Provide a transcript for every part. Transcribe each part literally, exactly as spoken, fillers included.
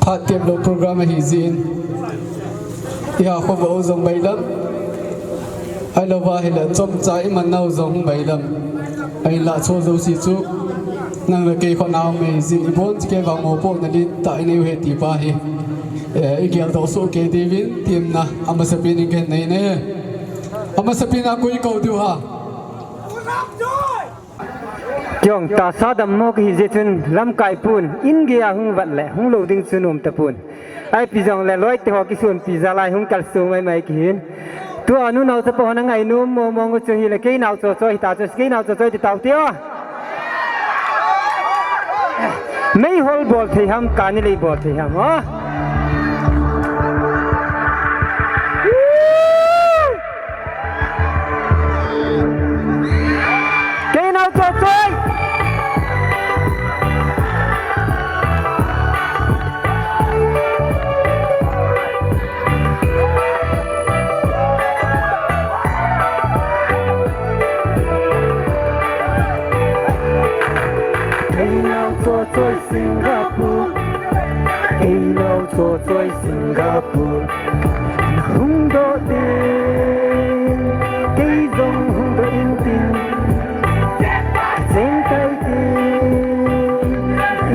Hat tep lou program ahi jin. Iha khovah u jong bailam. Ahilouva hile chomcha iman nau jong bailam. Ahinla chu jouse chu nang le kei khonau mei jin ibon chike vang mopohna lentah inei u ahi ti pa hi. Eh, igel doh soh kei diuvin temna amasapen in kahin nei e. Amasapen a koi kou diu ham. Keiho tahsa dammo kahi jeh chun lamkai pun, in geiya hung vat le hung lou ding chu nom tapon. Ipi jongle loite ho kisonpi jal a hung kalsong maimai kahin. Tua nu nao chapa hon angainom mong mong u chu hile kei nao chochoi hita chu, kei nao chochoi ti tau te o. Meihol bol thei ham, kani lei bol thei ham o. Kei nao chochoi. Kei nao chochoi Singapore. Kei nao chochoi Singapore. Na hung doh ding, kei jong hung doh intin. Cheng tai te,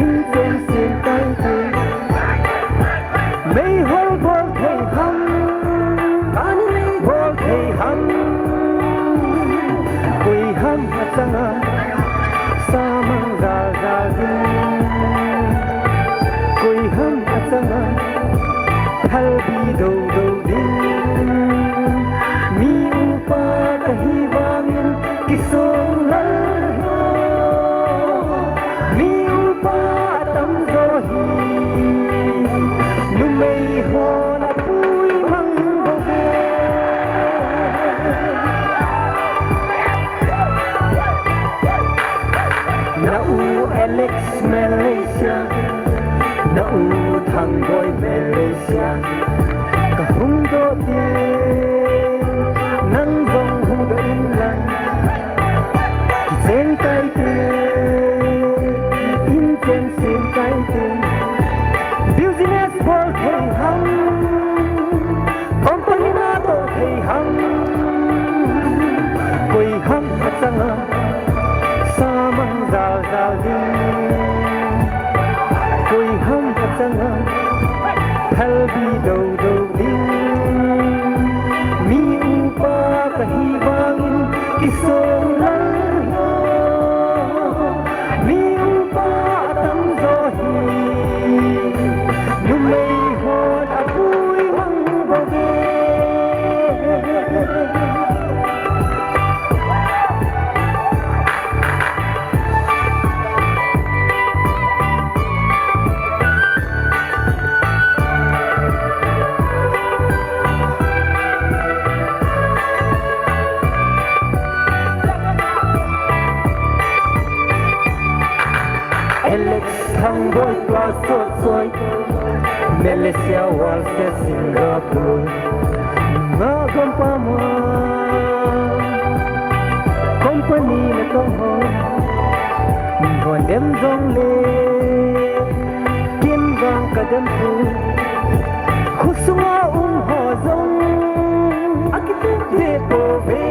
in cheng sem tai te. Meihol bol thei ham, bol thei ham. Koi ham achanga samang jal jal ding. Koi ham achanga phalbi dou dou ding. Mi upa kahi vangin kisong lal ho. Mi upa atam jo hi. Numei hon apui mang bou ve. Na u Alex Malaysia, na u Thangboi Malaysia, ka hung doh ding, nang jong hung doh in lang. Kicheng tai te, in cheng sem tai te, business bol thei ham. Company natoh thei ham, koi ham achanga samang jal jal ding, koi ham achanga phalbi dou dou ding. Mi upa kahi vangin kisong lal ho. Mi upa atam jo hi, numei hon apui mang bou ve. Alex Thangboi tua sot soi, Malaysia, Walset, Singapore. Nga gom pa ma, company na tong ho, mi hon dem jong le, kin vang ka dem pu. Khusunga um ho jong akitup ve pouve.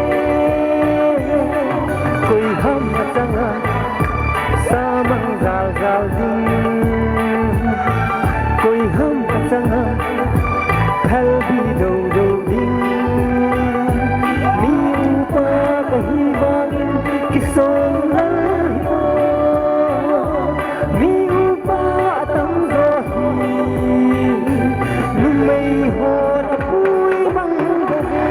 Koi ham achanga samang jal jal ding, koi ham achanga phalbi dou dou ding. Mi upa kahi vangin kisong lal hi o. Mi upa atam jo hi, numei hon apui mang bou ve.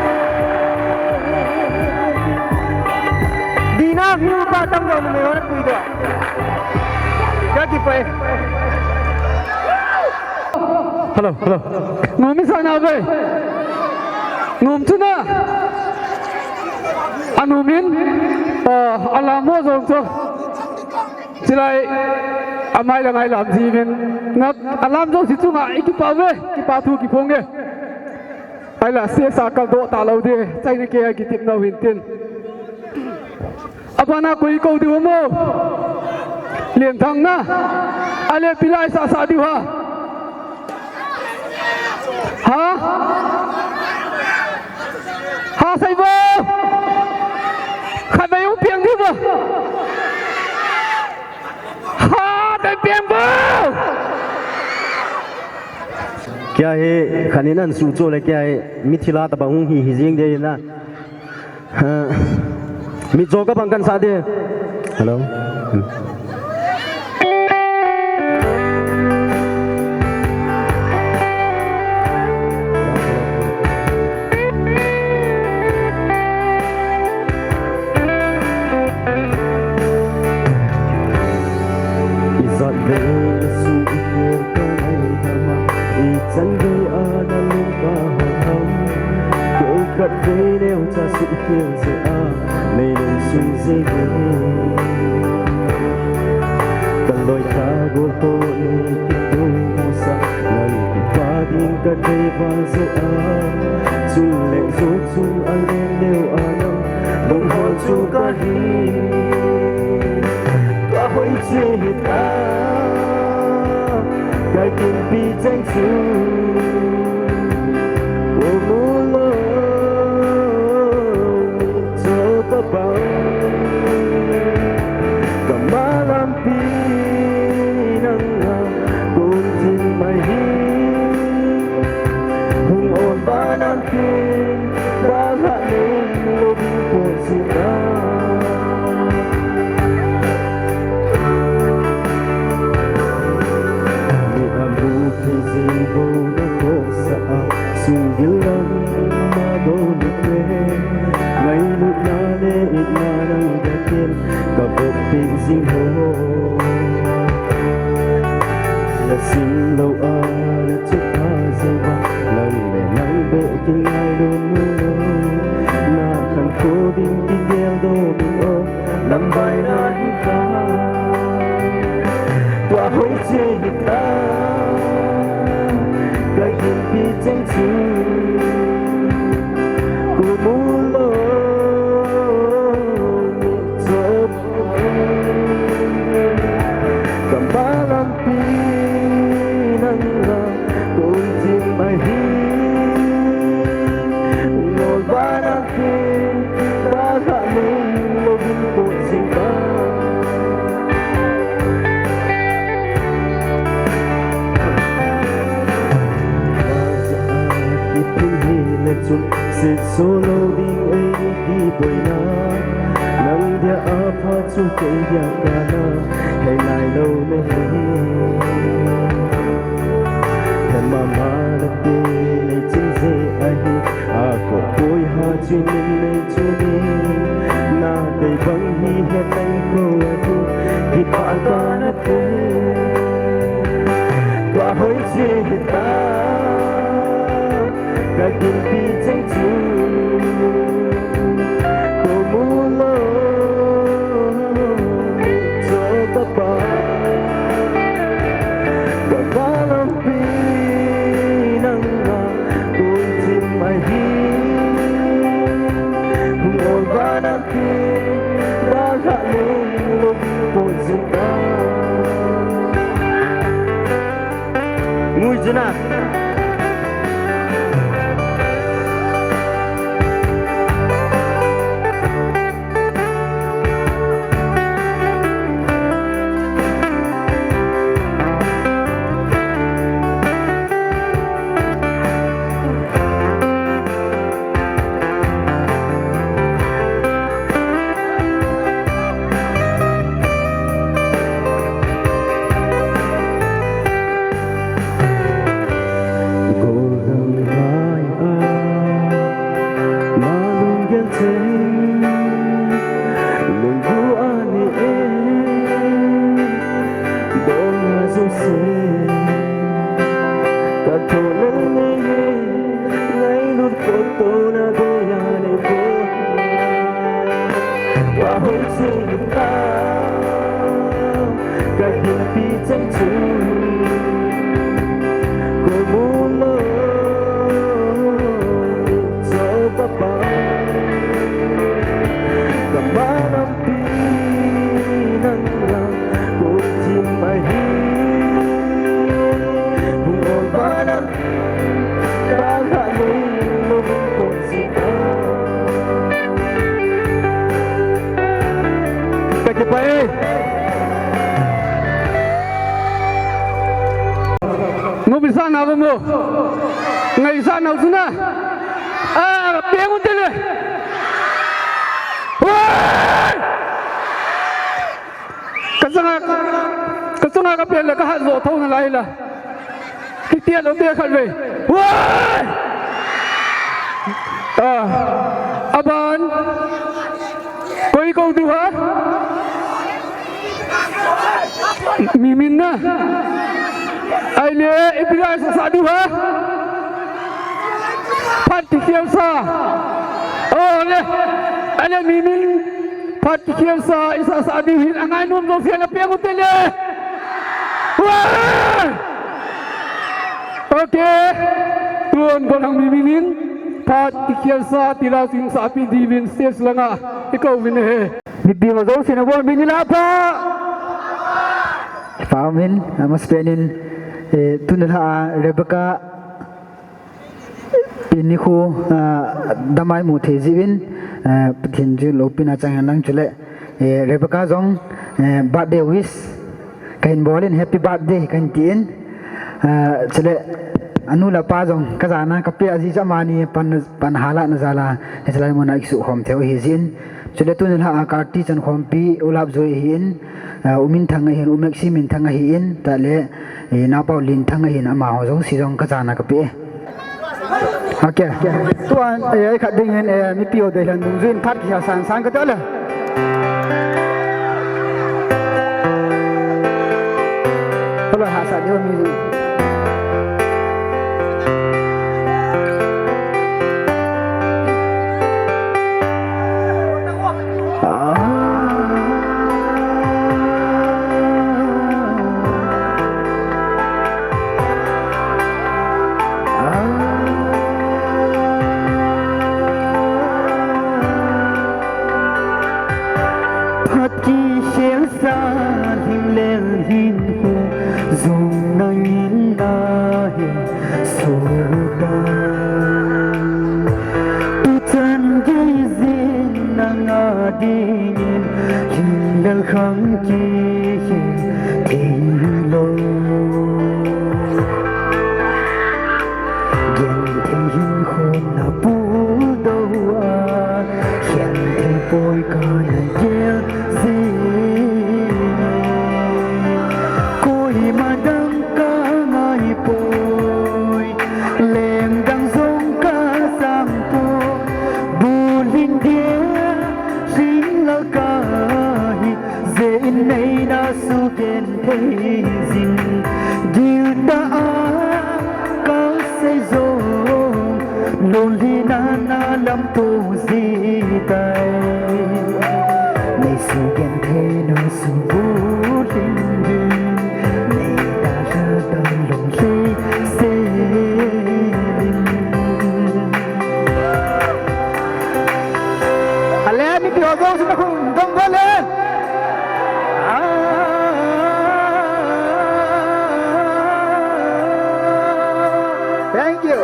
Dina mi upa atam jo numei hon apui doh. Ka kipah e. Hello, hello. Nom i sa nave. Nom chu na. Anom in, ah, alam mo jong chu. Chulai, amai le ngai lam ji vin, na, alam jouse chunga, i kipah uve, kipah thu kiphong e. Ahile, sesa kal doh talou ding, chaina kei a kitepna u hintin. Abana koi kou diu ham o. Lenthang na. Ahile, pilai sasa diu ham. Ha? Ha, seivo! Khatvei hung piang diu vo. Ha, dei piang vo! Kei hi, khanin an suhcho le kei hi, mithila tabang hung hi hi jing dei na. Ha, mitcho kabang kan sa ding. Hello. Hmm. Ijat vei na suhkhel ka nai ham a, ichan vei a na lung ka hong ham. Kei khatvei neocha suhkhel jeh a nei lungsung jing e. Ka loi ka gol toh nei kitoh sa, nang kipa ding ka dei val jeh a. Chule jou chung a leng leu a nang lunghol chu ka hi. Tua hoiche hita, ka ginpi cheng chu. O mu lo, mitcho tabang. Ka malam pi nang a kon thim mai hi. Hung on ba nang pi, ba ha ning lo ding po si ta. Mi a mu thei jing vo na ko sa a, sunggil lam ma do ni pe. Ngailutna le itna nang dakin ka vop peh jing ho. Na sim lou a na chuk pha jing a, nang le nang beh kingailut nu lou. Na khankho ding kigel do min o, lambai na hi ta. Tua hoiche hita, ka ginpi cheng chu. Ko mu lo, mitcho. Ka malam pi nang a kon thim mai hi. Ngol ba nang pi, ba ha ning lo ding po si ta. Ba ja a kiphin hi le chun, seiso lou ding ei kiboina. Nang dia a pha chu kei dia kana hei nai lou nahi. He mama na te nei chin je ahi, a ko poi ha chin min nei chu ni. Na te bang hi he tai ko ahi, kipa kana te. Tua hoiche hita, ka ginpi cheng chu. Ko mu lo, mitcho tabang. Ka malam pi nang a kon thim mai hi. Ngol ba nang pi, ba ha ning lo ding po si ta. Ngui jina. Goldam lai a, ma lunggel thei, lunggu ani e, dong na jouse, ka tho lel nei e, ngailut photo na dei a nei pho. Tua hoiche hita, ka ginpi cheng chu. Ko mu lo, mitcho tabang. Ka malam pi nang a kon thim mai hi. Hung on ba nang, ba Pai. Mo bisa na mo. Ngai sa na usuna. Ah, piang un tele. Wai! Ka chunga, ka chunga ka pel le ka hat zo tho na lai la. Hitia lo te khat ve. Wai! Ah, aban. Koi ko diu ham? Mi min na. Ahile, ipi la sa diu ham? Phat kikhel sa. Oh, le. Ahile, mi min. Phat kikhel sa, isa sa diu hin, angai nom jong fiel a piang u tele. Wah! Okay. Tun kon hang mi min in. Phat kikhel sa, tila sing sa pi diuvin stage langa. I ko vin e. Mipi ho jouse na bon min la pa. Pa min, amas penin, eh, tun la, ah, Rebecca. Pini khu, ah, damai mu thei jiuvin, ah, Pathen chu loupina chang hen lang chule, eh, Rebecca jong, eh, birthday wish kahin bol in, happy birthday kahin tin, ah, chule anu le apa jong ka jana ka pe aji cha mani pan, pan hala na jala, he chalai muna ikisukhom thei u hi jin, chule tuni la a karti chan khompi u lap jui hi in, ah, u min thang ahin, u meksi min thang ahi in, ta le, eh, naupau lin thang ahin, amaho jouse jong ka jana ka pe. Okay. Tua, eh, khat ding in, eh, mipi ho deidan dungjuiyin phat kihal san san kati le. Hello, ha sa deu mi. Phat kikhel sa lhinglel hinkho jong nangin nahe. Sudan tuchan geijin nanga dingin hinlel khang kihe theilou. Genthei hinkho napudou a, genthei poi kana gel jin. Koima dang kangaipoi, leng dang jong kasangpoi, bulhin dia, hinlel kahi, jeh in neina sugenthei jin, giltah a kasei jong, lonlina na lamto jitai. Nei sugenthei na subulhin ding, nei dalha dang longlhei selin. Ale, mipi ho jouse na khum dong bol le. Ah, thank you.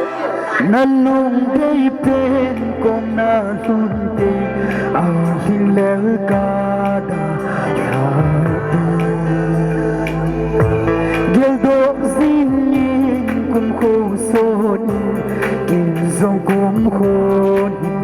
Nalungdei pen kong nalhun teng, alhinglel kadalha teng. Geldoh jingin kumkho sonin, kin jong kumkho nin.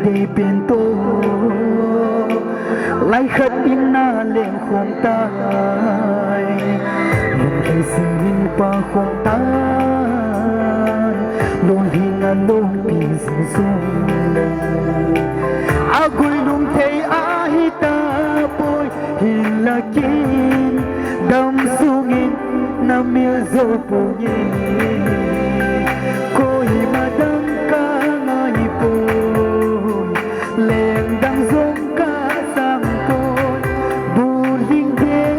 Kei pen to, lai khat in na leng khom tai, lung kei sinin pa khom tai, lung hi na lung pi zing zung. A gui lung thei a hi ta poi, hin lakin dam sungin na mil zo poi. Koima dang ka ngai poi, leng dang zong ka sang poi, bu hling dia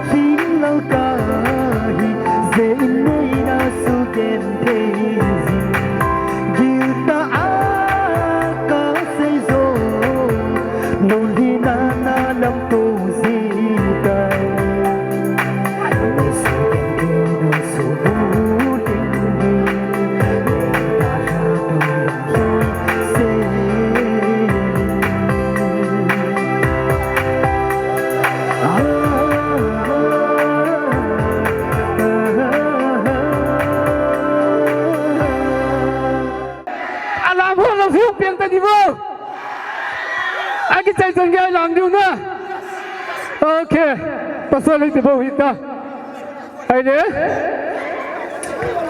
hling lal ka hi, ze in nei na su gen thei zing, gil ta a ka sei zo, lung hi na na lam to zi tai. Alam ho lo siu piang ta di bo. Aki chai chang gya lang diu na. Okay. Pasal hi ti bo hi ta. Ai le.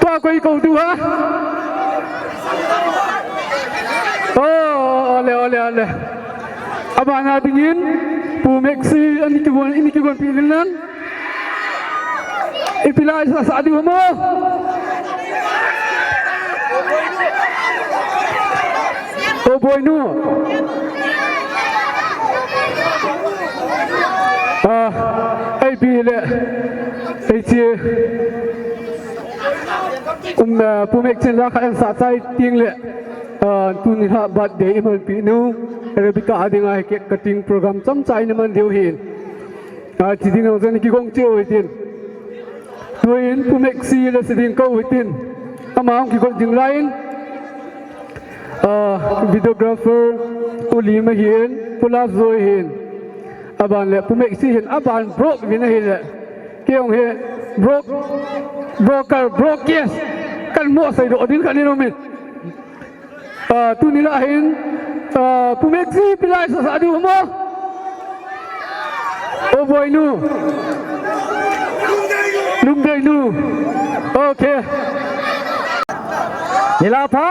Tua koi ko tu ha. Oh, ole, ole, ole. Abana dingin, Pu Maxi, ani ki gon, ani ki gon pi nan. Ipi lai sa sa diu mo. O boinu. Ah, ai pi le. Ai chi. Um, ah, Pu Maxi la kha en sa chai ting le. Ah, tuni ha birthday i man pi nu. Rebecca a dinga cake cutting program chomcha i na man diu hin. Ah, chi ding ho zen kigong chiu hitin. Tuin Pu Maxi le si ding ko hitin. Ama hung kigong ding lain. Ah, videographer Pu Lim ahin, Pu Lazoi hin. Aban le Pu Maxi hin, aban brok vin ahi le. Kei hung hi brok, broker, brokers. Kan mo sai do ding kan ni no min. Ah, tuni la hin, ah, Pu Maxi pilai sa sa diu mo. O boinu. Lungdeinu. Okay. Nila pha.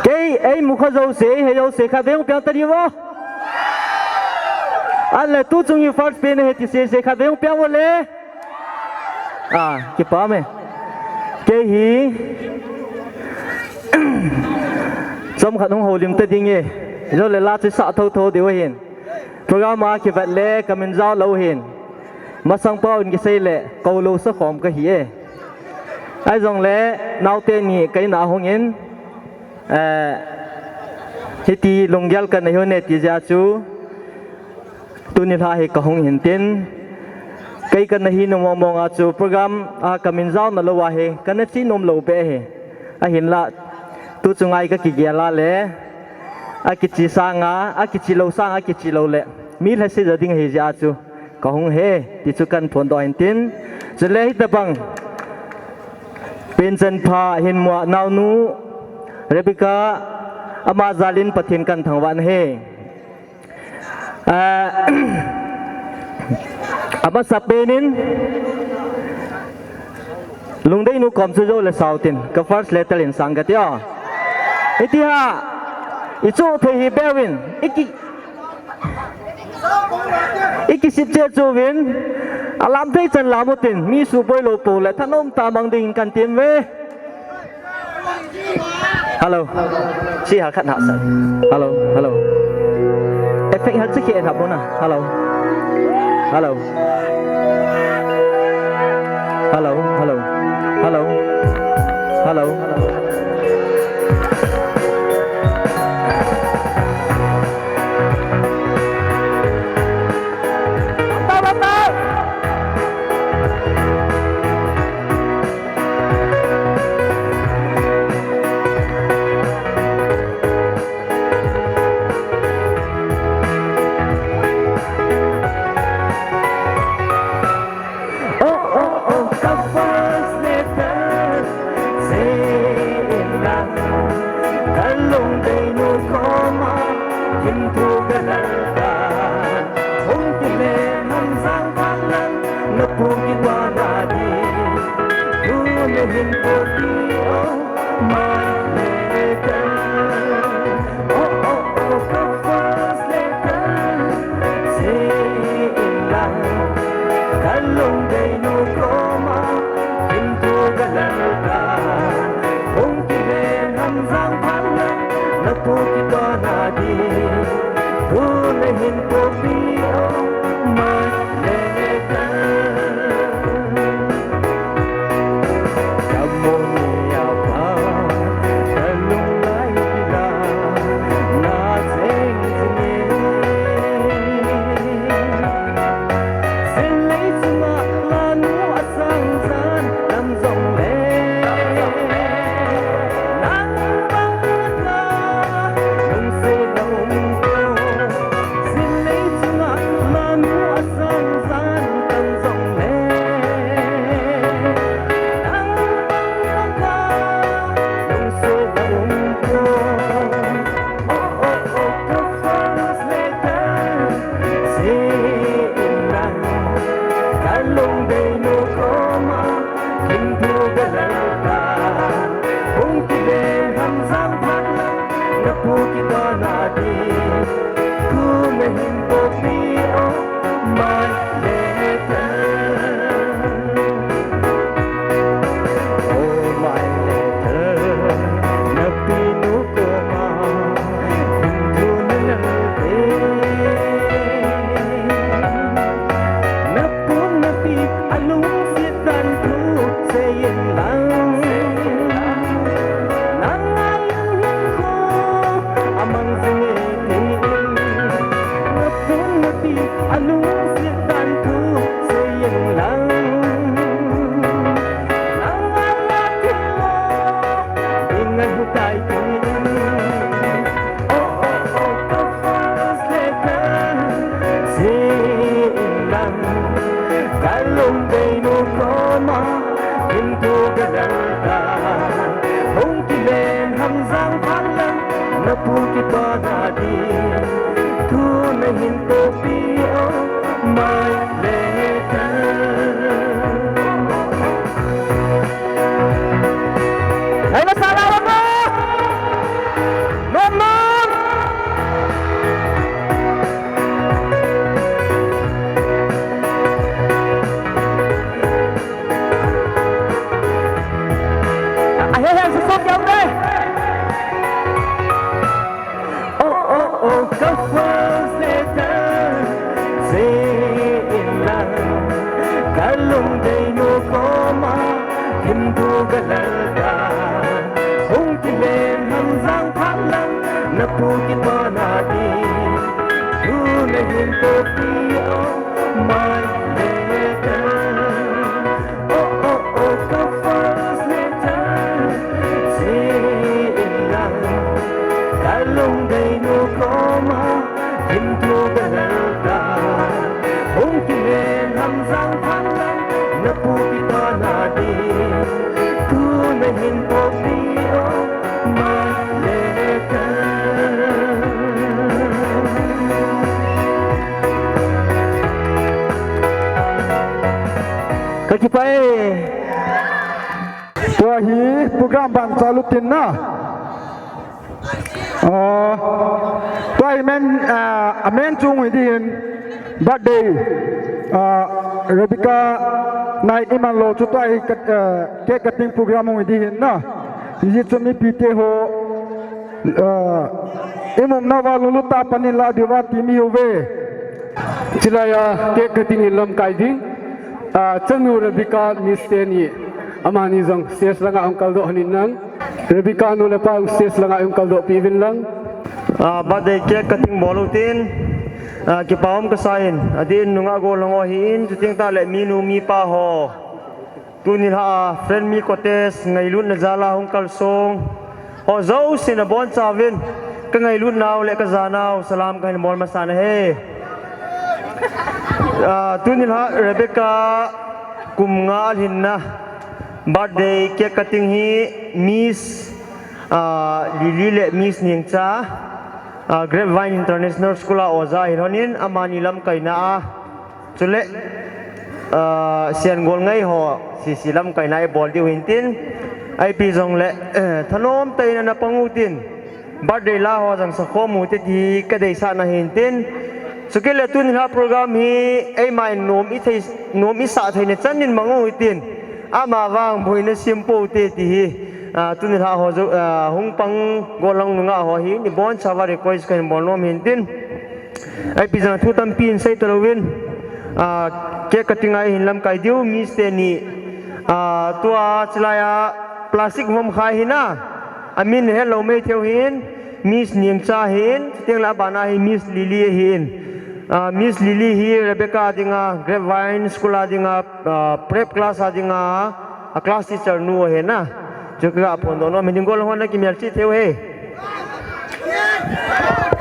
Kei, ei mu kha zo se, ei he zo se kha veng piang ta diu mo. An le tu chung i first pen he ti se se kha veng piang mo le. Ah, kipa me. Kei hi. Chom khat hung holim ta ding e. Zo le la chi sa tho tho diu hin. Program a kivat le ka min zau lo hin. Masang pau in kisei le ko lo sa khom ka hi e. Ai zong le naute ni ka ina hung in. Eh, hiti lunggel ka na hi ne ti zia chu. Tuni la hi ka hung hin tin. Kei ka na hi nom mong mong a chu program a ka min zau na lo a hi ka na chi nom lo be hi. Ahin la tu chu ngai ka kigel a le. A kichi sanga, a kichi lo sanga, a kichi lo le. Mi la si za ding hi zia chu. Ka hung he, ti chu kan phon do hin tin. Chu le hi ta bang. Pen chan pha hin mua nau nu. Rebecca ama zalin Pathin kan thangvan he. Ah, ama sa penin Lungdei nu kom chu zo le sau tin, ka first letter in sang ka ti a. Iti ha, i chu thei hi beu in, i ki, i kisip che chu vin, a lam thei chan lam u tin, mi su boi lo po le thanom ta mang ding kan tim ve. Hello. Si ha khat ha sa. Hello, hello. Effect ha chi ki en ha bona. Hello. Hello. Hello, hello. Hello. Hello. Pu kitona di, tu nahin popi o, mai le ta. Kamu ni apa, kalung lai kila, na seng seng. Sinlei chunga lanu asang jan tam jong le. Nang bang ka lungset na um ko. Sinlei chunga lanu asang jan tam jong le. Nang bang ka lungset na um ko. Oh, oh, oh, ka first letter. Sin lang, kalung dei nu koma, kin tu galal ta. Hung kilen ham jang phat lang, na pu kitona di. Tu nahin popi o, mai le ta. Oh, mai le ta, na pi nu koma, kin tu na na te. Na pu na pi alungset dan thu seiyin lang. Nang a lunghin ko amang jing e tin. Na pu na pi alungset dan thu seiyin lang. Nang a la thil lo ding ahi tai tin. Oh, oh, oh, ka first letter. Sin lang, kalung dei nu koma, kin tu galal ta. Hung kilen ham jang phat lang, na pu kitona di. Tu nahin popi o, mai le ta. Ai, na sala ba mo? Nom nom. Ahe he, susuk yau de. Oh, oh, oh, ka first letter. Sin lang, kalung dei nu koma, kin tu galal ta. Hung kilen ham jang phat lang, na pu kitona di. Tu nahin popi o, mai le ta. Oh, oh, oh, ka first letter. Sin lang, kalung dei nu koma, kin tu galal ta. Hung kilen ham jang phat lang, na pu kitona di. Tu nahin popi o, mai le ta. Ka kipah e. Tua hi program ban chalu tin na. Ah, tua hi main, ah, a main chung hi ding hin birthday, ah, Rebecca night iman lou chu tua hi ka, ah, cake cutting program hi ding hin na. Hijeh chun mipi te ho, ah, i um nauva lunglut tah a pan in la diuva ti mi uve. Chulai a cake cutting in lamkai ding. Ah, chanu Rebecca Miss teni amani jong stage langa hung kaldoh hon in lang. Rebecca nu le pa jong stage langa hung kaldoh peh uvin lang. Ah, birthday cake cutting bol u tin. Ah, kipa um kasa in. Adeh in nungah gollhang ho ahin, chuteng tahle minu mipa ho. Tuni lha a friend mi contest ngailutna jal a hung kalsong ho jousen abonchauvin ka ngailutnau le ka janau salam kahin bol masa nahi. Ah, tuni lha Rebecca kum nga alhinna birthday cake cutting hi Miss, ah, Lily le Miss Nengcha, ah, Grapevine International School a oja ahi lhonin amani lamkaina a Chule, ah, Siangol ngai ho, sese lamkaina ibol diu hintin. Ipi jongle, eh, thanom tah in ana pang utin. Birthday la ho jong sakhom ute ti kadeisahna hintin. Chukit le tuni lha program hi, eima in nom ithei, nom isah theina chan in mang utin. Ama vang boina sem poute ti hi. Ah, tuni lha ho jo, ah, hung pang gollhang nungah ho hi, nabonchauva request kahin bol nom hin tin. Ipi jeh a thu tampi in sei talouvin. Ah, cake cutting a ihin lamkai diu, Miss teni. Ah, tua chilai a plastic vom khai hina. Amin helou mai theiu hin, Miss Nengcha hin, chuteng le abana hi Miss Lily ahin. Ah, Miss Lily hi Rebecca dinga, Grapevine School a dinga, ah, prep class a dinga, a class teacher nu ahina. Chu kaga phondoh nom hin, gollhang hon na kimelchih theiu he.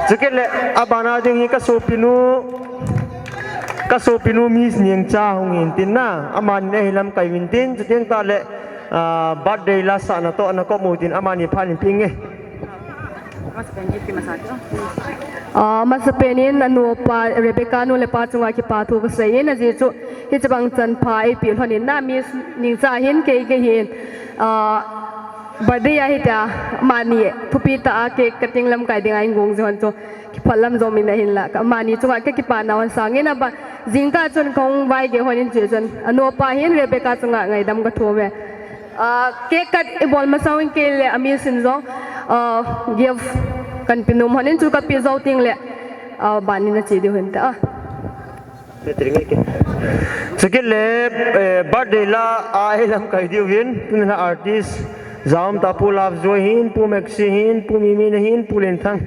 Chukit le, abana ding hi kasopinu, kasopinu Miss Nengcha hung hin tin na, amani nahin lamkai uvin tin, chuteng tah le, ah, birthday la sahna toh na kop u tin, amani phat in ping e. Ah, masapen in anu apa Rebecca nu le pa chunga kipa thu kasei in, ajeh chu hiche bang chanpha eipeh lhon in na, Miss Nengcha hin kei kahin, ah, birthday ahi tia, amani thupi tah a cake cutting lamkai dinga eingong ji hon chu kiphal lam jom in ahinla, amani chunga kakipana hon sangin aba, jingkah chun kahung vaigeh hon in, chuchun anu apa hin Rebecca chunga ngaidam kathum e. Ah, cake cut ibol masang in kei le a Miss in jong, ah, gift kahin pe nom hon in, chu kapeh jou teng le, ah, ban in ache diu hin ta. Chukit le, eh, birthday la a ilamkai diuvin, tuni lha artist, jam ta Pu Love Joy hin, Pu Maxi hin, Pu Mimi na hin, Pu Lenthang.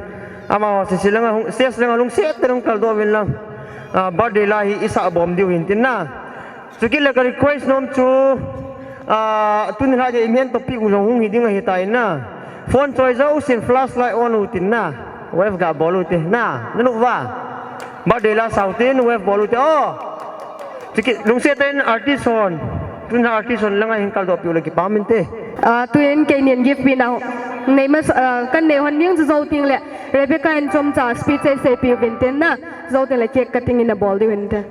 Amaho sese langa hung, stage langa lungset tah in hung kaldoh uvin lang. Ah, birthday la hi isah bom diu hin tin na. Chukit le ka request nom chu, ah, tuni lha dia i main topic u jong hung hi ding ahitai na. Phone choi jousen flashlight on u tin na. Wave ga bol u te na. Nanu va. Birthday la sau tin wave bol u te. Oh. Chukit lungset tah in artist hon. Tuni lha artist hon langa hin kaldoh piu le kipah inte. Ah, tuin keinin gift pena nei mas, ah, kanei hon ding chu jou teng le Rebecca in chomcha speech eisei piu vin tin na. Jou teng le cake cutting in abol diu inte.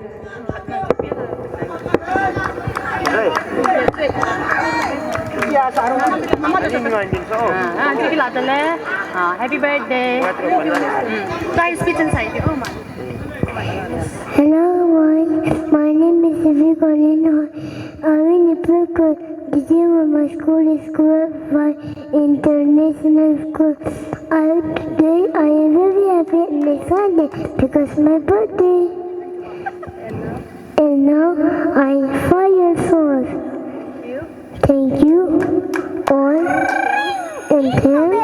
Ah, ah, chiki la tale. Ah, happy birthday. Hmm. Guys, speech and side. Oh my. Hello, my, my name is Vicolino. I will present the name of my school is Kuwait International School. I, today I am very happy and excited because my birthday. And now I am five years old. Thank you all and thanks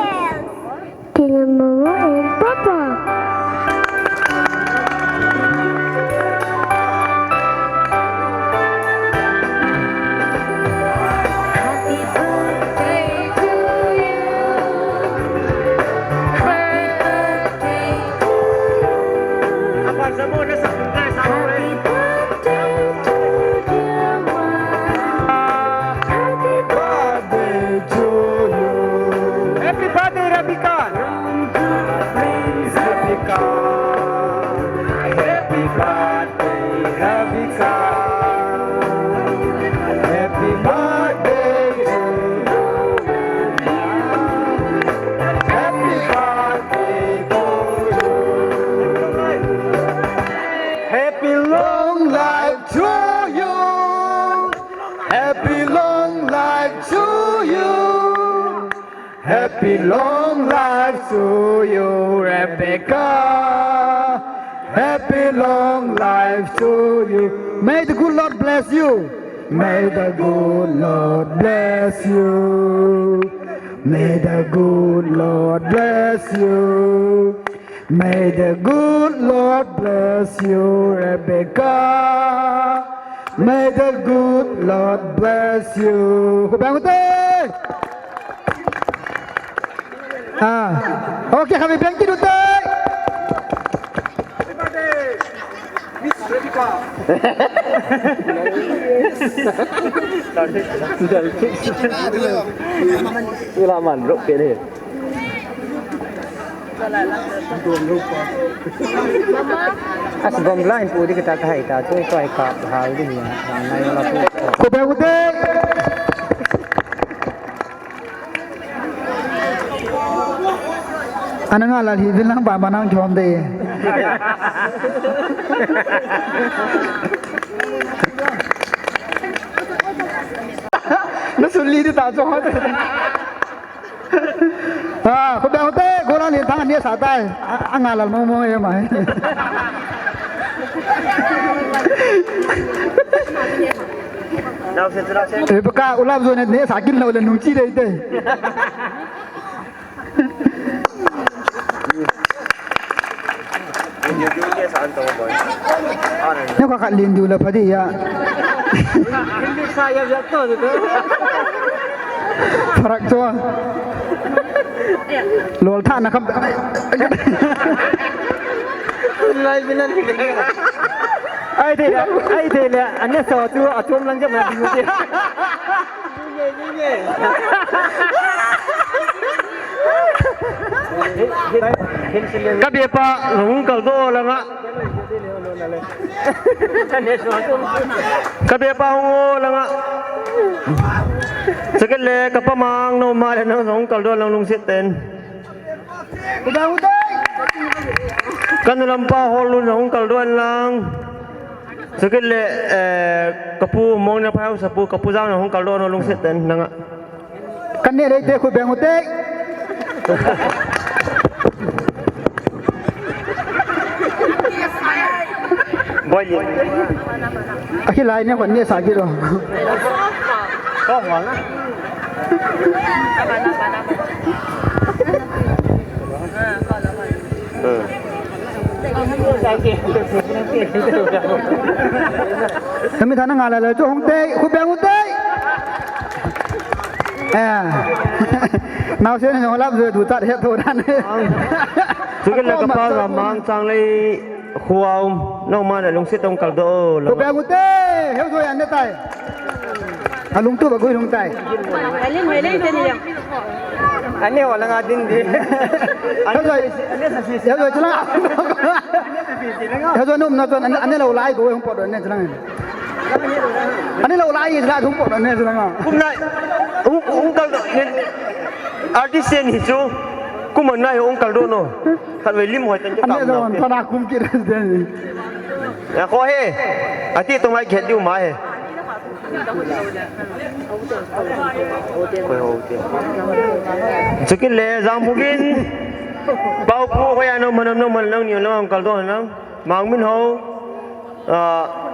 to the mama and papa. Happy birthday, Rebecca. Rebecca. Happy birthday, Rebecca. Happy birthday to you. Happy birthday to you. Happy long life to you. Happy long life to you. Happy long life to you, Rebecca. Happy long life to you. May the good Lord bless you. May the good Lord bless you. May the good Lord bless you. May the good Lord bless you, Rebecca. May the good Lord bless you. Khut beng u te. Ah. Okay, khatvei beng kit u te. Ila man ruk ke ni. As bom line pu di kita kahai ta, tu tu ai ka hal di ni, ngai la pu. Khut beng u te. Ana nga la hi vin lang ba ba nang jom de. Na sun li di ta jom. Nesa tai, a, a ngalal mong mong e mai. Rebecca, ulap jo ne, nesa kin lo le nung chi dei dei. Ne kha khat lin diu la pha di ya. Pharak cho. Lol tha na kham. Ai de le, ai de le, ane so tu a chom lang jam na diu de. Ka bepa hung kaldoh langa. Ka bepa hung o langa. Chukit le ka pamang noma le nang hung kaldoh lang lungset ten. Ka nulampa hol lun hung kaldoh lang. Chukit le, eh, ka pu mong na phai hausa pu, ka pu jang na hung kaldoh no lungset ten nanga. Kan ne lei te khu beng u te. Boi ye. Akhi lai ne kon ne sa gi ro. Ko ma na. Kami thana ngala la chu hung tei, khu beng u tei. Eh. Nau sen ho lap jo du chat he tho dan. Chukit le ka pa ga mang chang lei khuau. Nau ma na lungset tong kaldoh. Khu beng u tei, he jo yan ne tai. Alungtup a gui lung tai. Alin hoi lei teni yang. Ani ho langa din di. Ani sa si si. Ani sa si si. Ani sa si si langa. Ani lo lai go hung pot ne langa. Ani lo lai la hung pot ne langa. Kum nai. Hung, hung kaldoh ne. Artist ni chu. Kum nai hung kaldoh no. Khat ve lim hoi tan. Ani lo tan kum ki den. Ya ko he. Ati to mai khet diu ma he. Chukit le jang bugin. Pau pu ko ya no manam no man lang ni lang kaldoh lang. Mang min ho. A,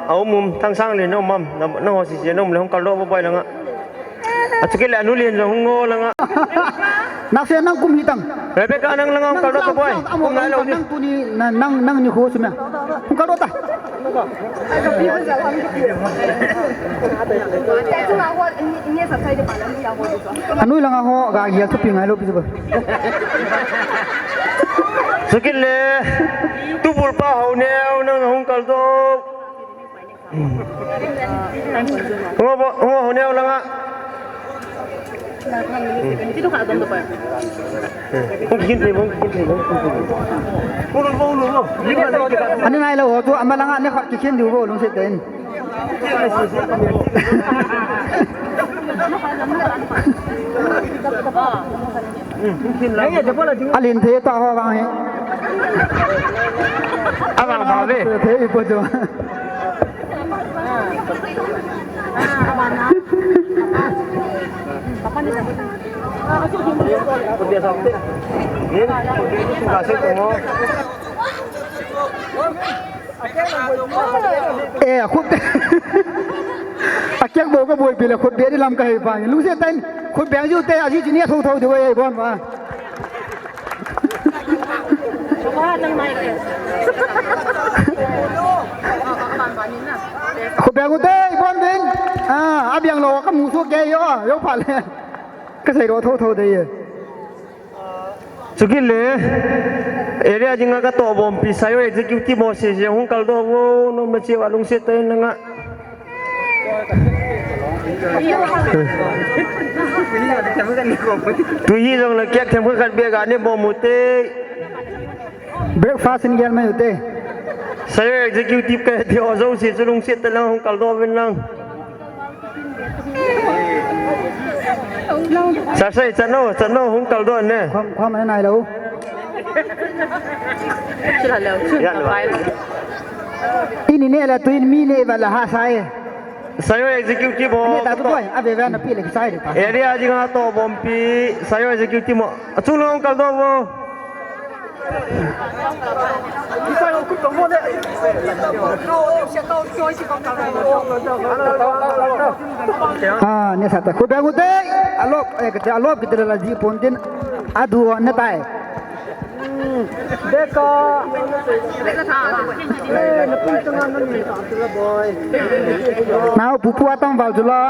a um um thang sang le no mam. No ho si si no le hung kaldoh bo bai langa. A chukit le anu lien jong hung ngo langa. Nak se nang kum hitang. Rebecca nang langa hung kaldoh ta boy. Kum nai lo ni. Nang tuni nang nang ni khu sumia. Hung kaldoh ta. Anui langa ho ga ya thupi ngai lo pi ba. Chukit le tubul pa ho neo nang hung kaldoh. Ngo bo, ngo ho neo langa. Ani nai lo ho chu ama langa ne khat kikhen diu bo lungset ten. Alin the ta ho vang he. Avang ba ve. The ipo chu. Eh, khut. Akek bo ka boi pila khut be di lam ka hei pa. Lungset tan khut beng ju te aji jini thou thou de wei bon ba. Khu beng u te, i bon vin. A, a biang lo, ka mu su ke yo, yo pha le. Ka sei ro tho tho de ye. Chukit le, area dinga ka to bom pi sayo executive mo se se hung kal do vo, no me che wa lungset tai na nga. Tui hi jong le kiak them khat bia ga ne bom u te. Breakfast in gel mai u te. Sayo executive ka ti o jo si chu lungset ta lang hung kal do vin lang. Sa sai chan no, chan no hung kal do ne. Kham, kham nai lo. Ini ne la tuin mi ne va la ha sai. Sayo executive ho. Ne ta tu boy, a ve va na pi le sai de ta. Area dinga to bom pi, sayo executive mo. Achung lo hung kal do vo. Ah, neh sah ta, khut beng u te. Alop, eh, kati, alop kiti la ji pon tin. Adu ne tai. Beka. Nao pupu atam val jula.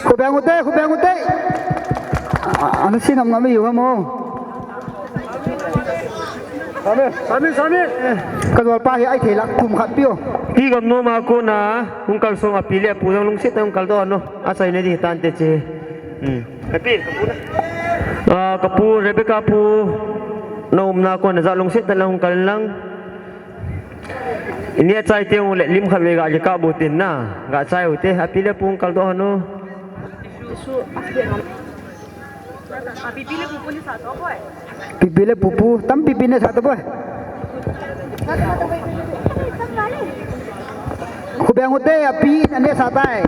Khut beng u te, khut beng u te. Ana si nam nam iu mo. Sami, sami, sami. Ka jol pa hi ai thei lak kum khat piu. Ti gam no ma ko na, hung kal song a pi le pu jong lungset a hung kal doh no. A sai ne di tan te che. Hmm. Happy, ka pu na. Ah, ka pu, Rebecca pu, na umna ko na ja lungset a na hung kal lang. Ini a chai te hung le lim khat ve ga le ka bu tin na. Ga chai u te, a pi le pu hung kal doh no. Pipi le pupu, tam pipi ne sa to boy. Khut beng u te, api ne sa tai.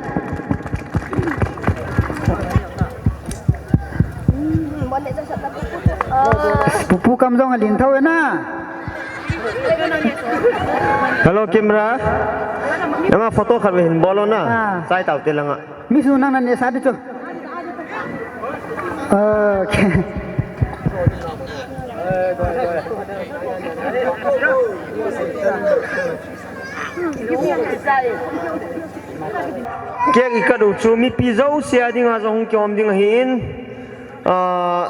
Pupu kam jong alin thou na. Hello, camera. Nanga photo khat ve hin bol o na. Ah. Chai tau te langa. Mi su nang na ne sa di chu. Okay. Cake i cut u chu mipi jouse a dinga jong hung kihom ding ahin. Ah,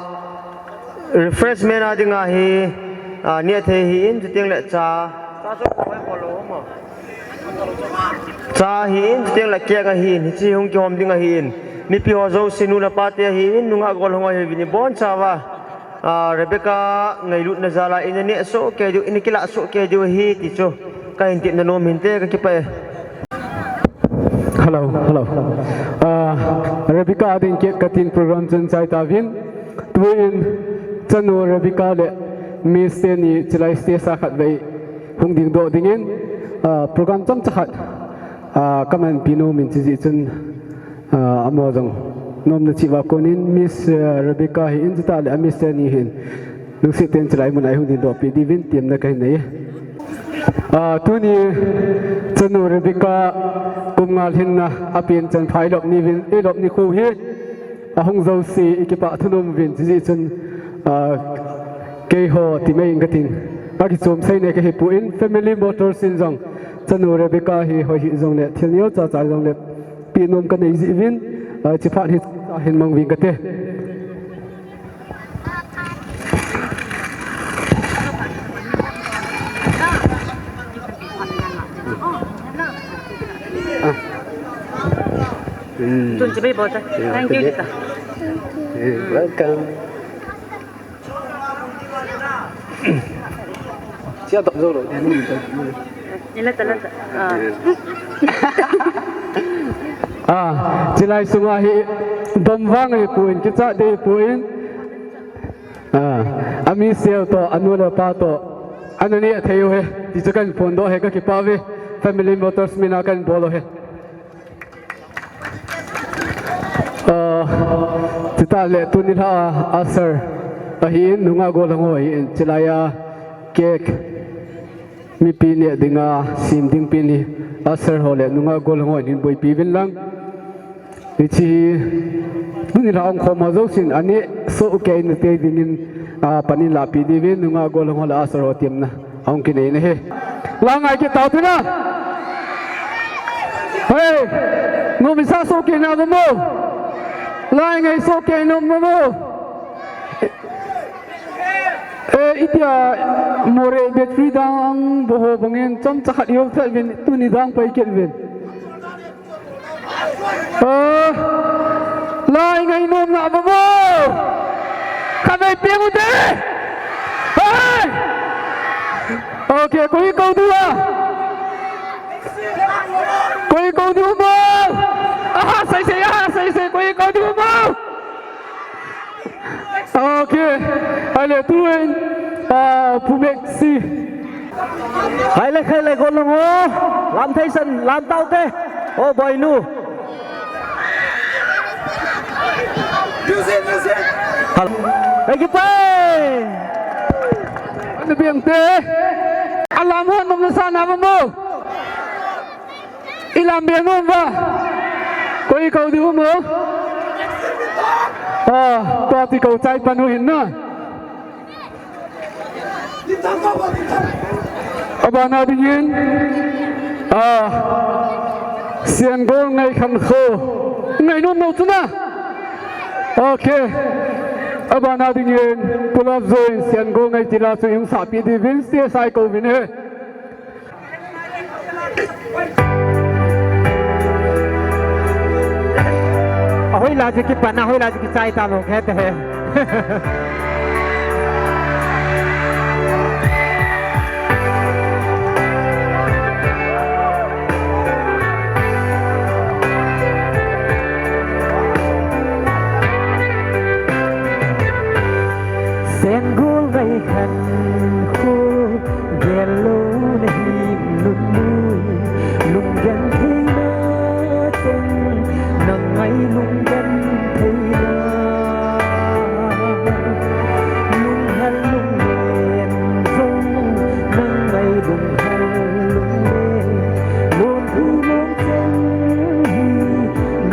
refreshment a dinga hi, ah, neh thei ahin, chuteng le cha. Cha ahin, chuteng le cake ahin, hiche hung kihom ding ahin. Mipi ho jouse nu le pa te ahin, nungah gollhang ho ahin, ibonchauva. Ah, Rebecca ngailutna jal a ina neh soh kei diu, ina kilah soh kei diu ahi ti chu. Ka hin tepna nom hinte, ka kipah e. Hello, hello. Ah, Rebecca a ding cake cutting program chun chai tauvin. Tuin chanu Rebecca le Miss teni chilai stage a khatvei hung ding doh dingin, ah, program chomcha khat, ah, ka manpi nom in chujeh chun, ah, amaho jong nomna cheh uva konin Miss, ah, Rebecca hi in chutah le a Miss teni hin lungset tah in chilai mun a hung ding doh peh diuvin temna ka hin nei e. Ah, tuni chanu Rebecca kum nga lhinna a pen chan pha i lop niuvin, i lop nikho hi ahung jouse i kipah thanom uvin, chujeh chun, ah, keiho ti mai in ka tin. Ka kichom sei nei ka hi pon, Family Motors in jong chanu Rebecca hi hoi hih jong le thil neocha cha jong le peh nom ka nei jeh uvin, ah, hiche phat hi hin mang uvin ka te. Thank you. Welcome. Chia dok jo lo. Ni la ta la ta. Ah. Ah, chilai sunga hi dom vang hi pon, kichat ding hi pon. Ah, a mi sel toh, anu le apa toh, ana neh thei u ahi, ti chu kan phondoh e, ka kipah uve, Family Motors min a kan bol u ahi. Ah, chutah le tuni lha a, a sir ahin, nungah gollhang ho ahin, chilai a cake mipi neh dinga sem ding pen hi, a sir ho le nungah gollhang ho in hin boipi uvin lang. Hiche hi, tuni lha a hung khom ho jousen, aneh soh kei na te dingin, ah, pan in lahpeh diuvin, nungah gollhang ho le a sir ho temna ahung kinei na ahi. La ngai kit tau tina. Hei, nom i sa soh kei na mo. La ngai soh kei na mo. Eh, itia Moreh battery dang bol ho bangin chomcha khat i hou thei uvin, tuni dang pai kit uvin. Eh, la i ngai nom na mo mo. Khatvei peng u te. Hei. Okay, koi kou diu a. Koi kou diu mo. Aha, sei sei, aha, sei sei, koi kou diu mo. Okay. Ahile tuin Pa Pu Meksi. Khai le, khai le, golhang ho. Lam thei san, lam tau te. O boinu. Hello. Hey, kipai. Ana biang te. Alam ho nom na sa na mo. Ilam biang nom ba. Koi kau di mo. Ah, tua ti kau chai panu hin na. Abana dingin, ah, Siangol Ngaikhan kho. Ngainom lou chu na. Okay. Abana dingin, Pu Lapjoi in Siangol Ngaitila chu ihung sahpi diuvin stage a kou uvin ahi. Ahoi la chu kipan, ahoi la chu kichai ta lou khe te he. Siangol Ngaikhan kho, gel lou na hi nunnu, lunggenthei na cheng, na ngai lunggenthei na. Lunghel lunglen jong, na ngai lunghel lunglen, lungthu lungcheng hi,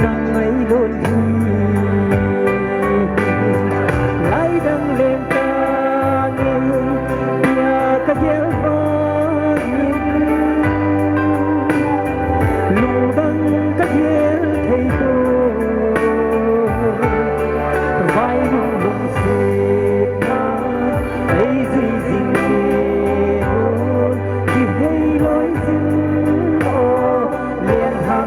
na ngai lunghi. Lai dang leng tange, tia ka gel vangin, lungdang ka gel thei poi. Vai lungsetna ei jui jing te, kihei loi jing o. Lengdang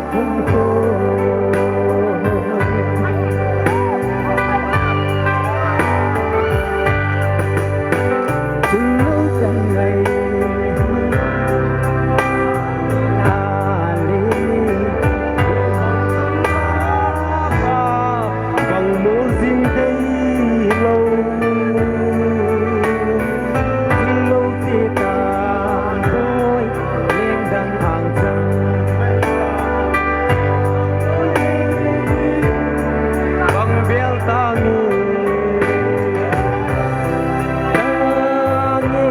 angchang bang bel tange, tange,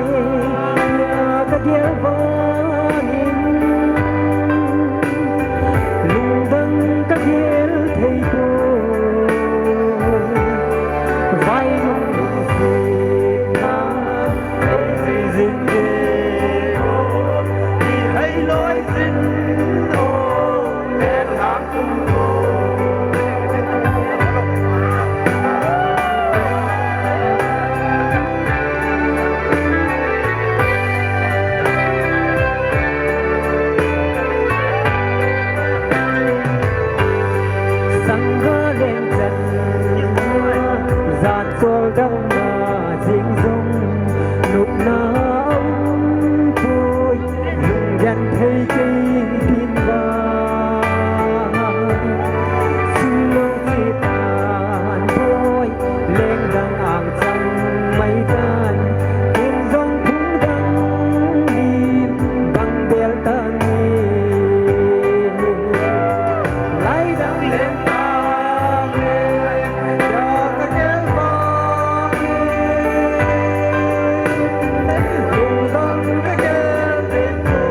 tia ka gel vangin, lungdang ka gel thei poi. Vai lungsetna Sangha leng chan, jan chol dam na jing jong, nopna um poi, lunggenthei kei tin vang. Sum lou che tan poi, lengdang angchang mai tan, kin jong phung dang lim bang bel tange. Lai dang leng tange, tia ka gel vangin, lungdang ka gel thei poi.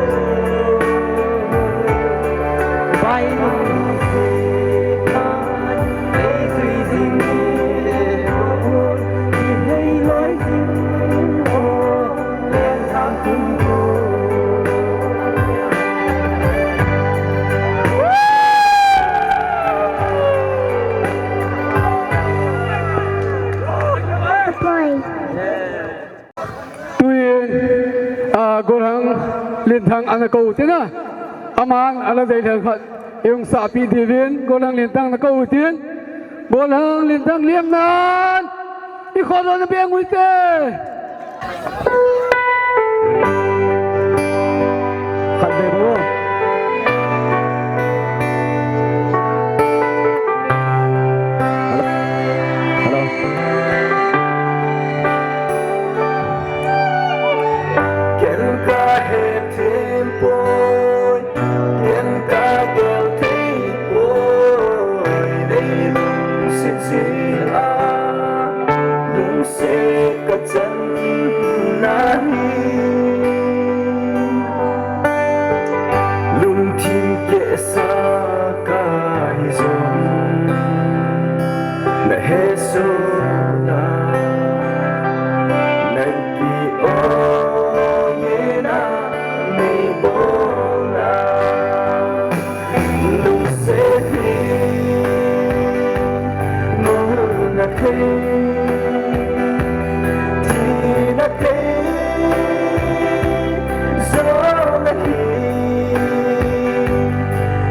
Vai lungsetna ei jui jing te, kihei loi jing o. Tuin, ah, Golhang Linthang ana kou tina. Aman ana dei lheh khat ihung sahpi diuvin, Golhang Linthang na kou tin. Golhang Linthang liam nan. I khut lou na beng ui te. Khat ve bo. Hello. Hello. Se ka chan na hi, lungthim kehsa ka hi jong, na hesoh na, na ki-oi na, nei bol na. Lungset hi, mun na thei, thi na thei, jong na hi.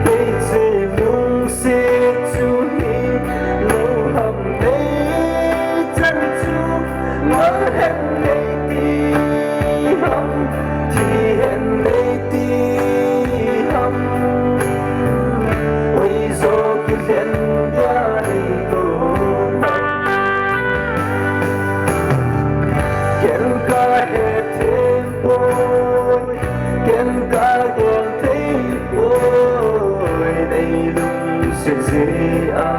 Hiche lungset chu hi, lo ham nei chan chu, Ngal hen nei ti ham, thi hen nei ti ham. Oi, zo kilhen dia nei ko. Ken ka he them poi, ken ka gel thei poi, nei lungset jeh a,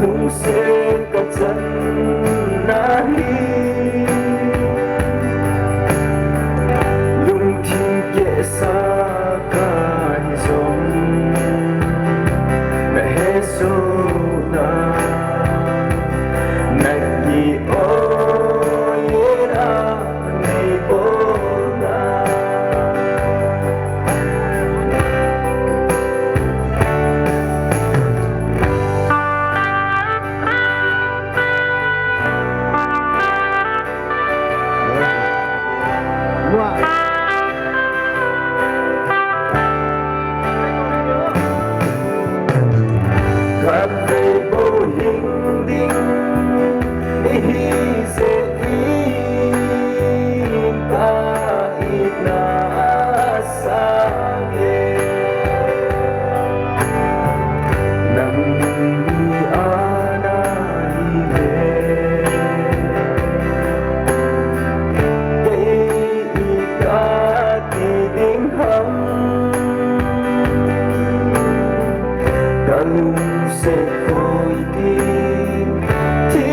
lungset ka chan na hi, lungthim kehsa ka hi jong, na hesoh na, na ki-oi na, nei bol na. Khatvei bou hing ding ihi jeh in ka itna sang e. Nang ni ana hi le, kei i ka ti ding ham, ka lungset khoi ti, thi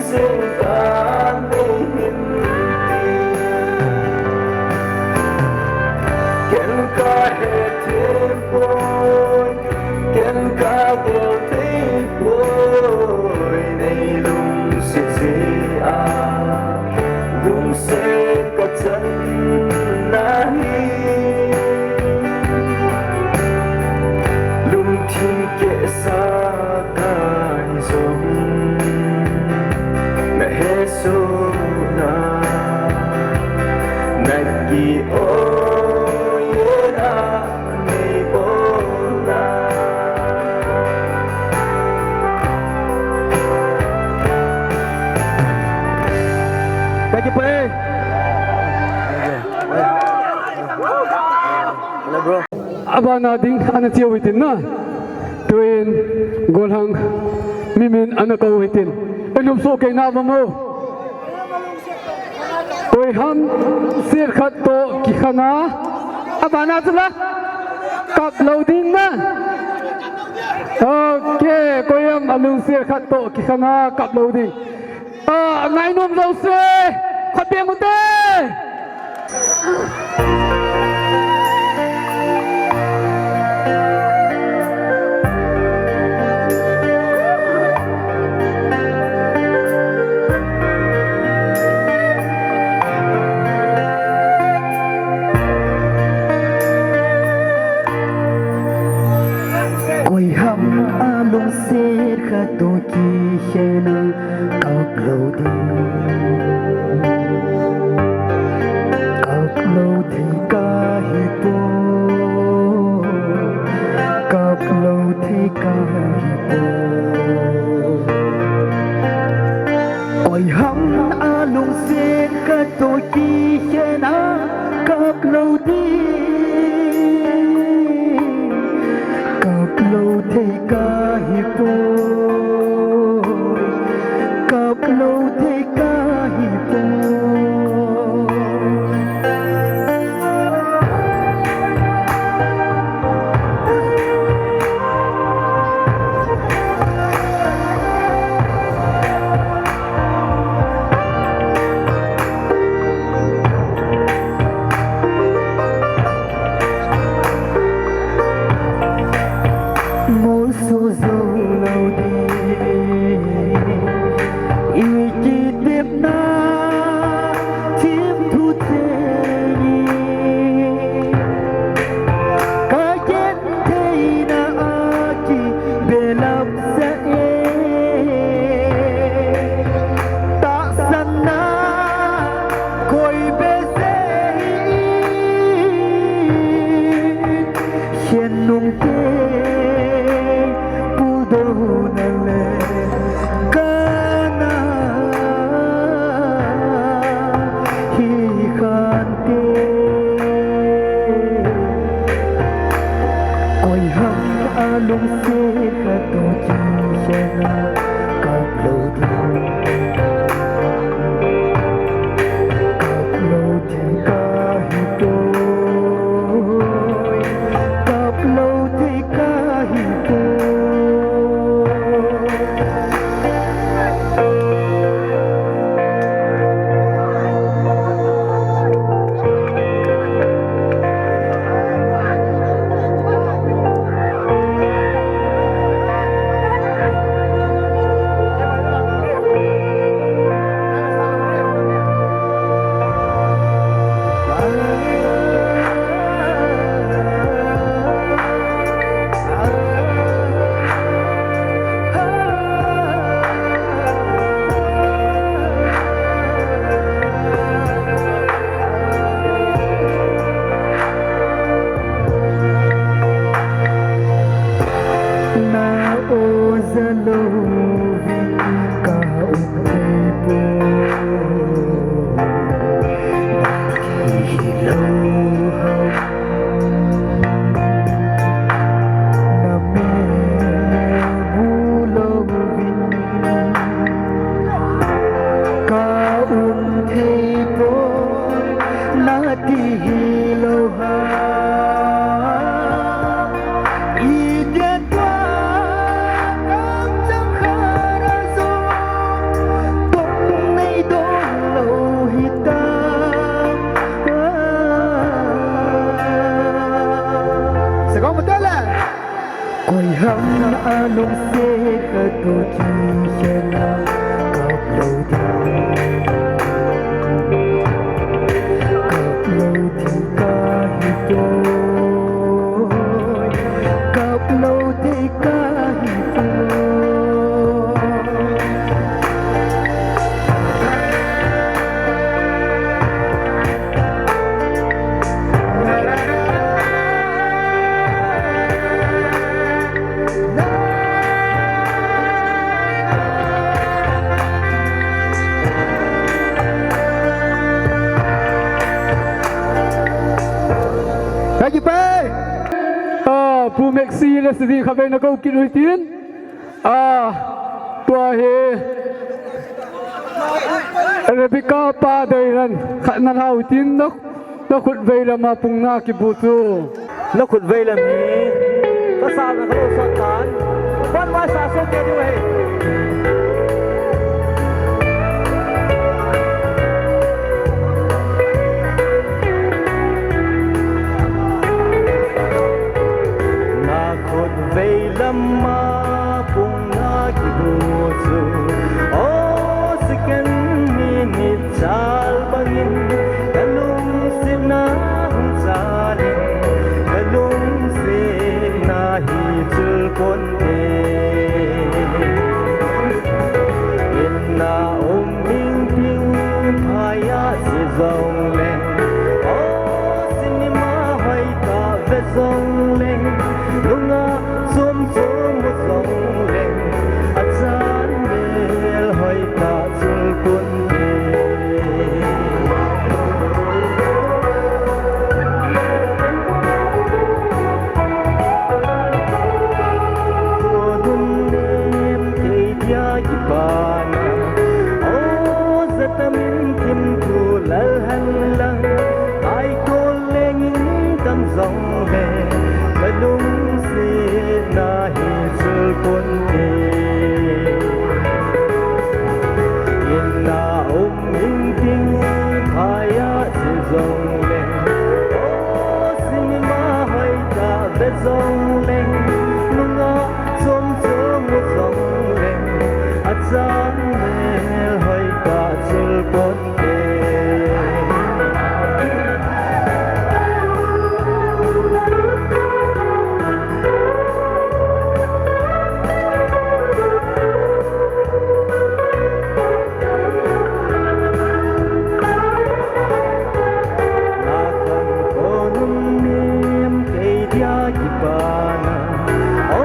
jeng ka nei hin ti. Ken ka he them poi, ken ka gel thei poi, nei lungset jeh a, lungset ka chan na hi, lungthim kehsa ka hi jong, na hesoh na, na ki-oi na, nei bol na. Thank you, Pai. Hello, bro. Abana ding ana che u hitin na. Tuin golhang mimin ana kou hitin. Enum so kei na ba mo. Koiham sir khat toh kikhen a. Abana chu la. Kap lou ding na. Ok, koiham alung sir khat toh kikhen a kap lou ding. Ah, ngainom jouse, khat beng ute. Koiham alungset khat toh kikhen a kap lou ding. Kap lou thei kahi poi. Kap lou thei kahi poi. Koiham alungset khat toh kikhen a kap lou ding. Kap lou thei kahi poi. Kap lou thei kahi poi. Ram a lungset ka tu ti hian a, kap lo ding, kap lo ding ka hi poi, kap lo ding ka hi poi. Thank you, Pai. Ah, Pu Maxi le Sidi khatvei na ko kit u hitin. Ah, tua hi Rebecca pa deiran khat na lau tin na, na khutvei lama pung na kibu chu. Na khutvei lam hi ka sa na ka lo sa tan. Pan mai sa so ke du he. Na khutvei lama pung na kibu chu, o second minute chal bangin, ka lungsetna hung chalin, ka lungsetna hi chul ponte. In a um ingting phai a si jongleng, o cinema hoi ka ve jongleng, nunga chom chom mu jongleng, a chan mel hoi ka chul ponte. Ko dun nem kei dia kipana, o zatamin kim tu lal han lang, ai ko leng in tam jongle, ka lungsetna hi chul ponte. In a um ingting phai a si jongleng, o cinema hoi ka ve jongleng, nunga chom chom mu jongleng, a chan mel hoi ka chul ponte. Na khan ko nun nem kei dia kipana, o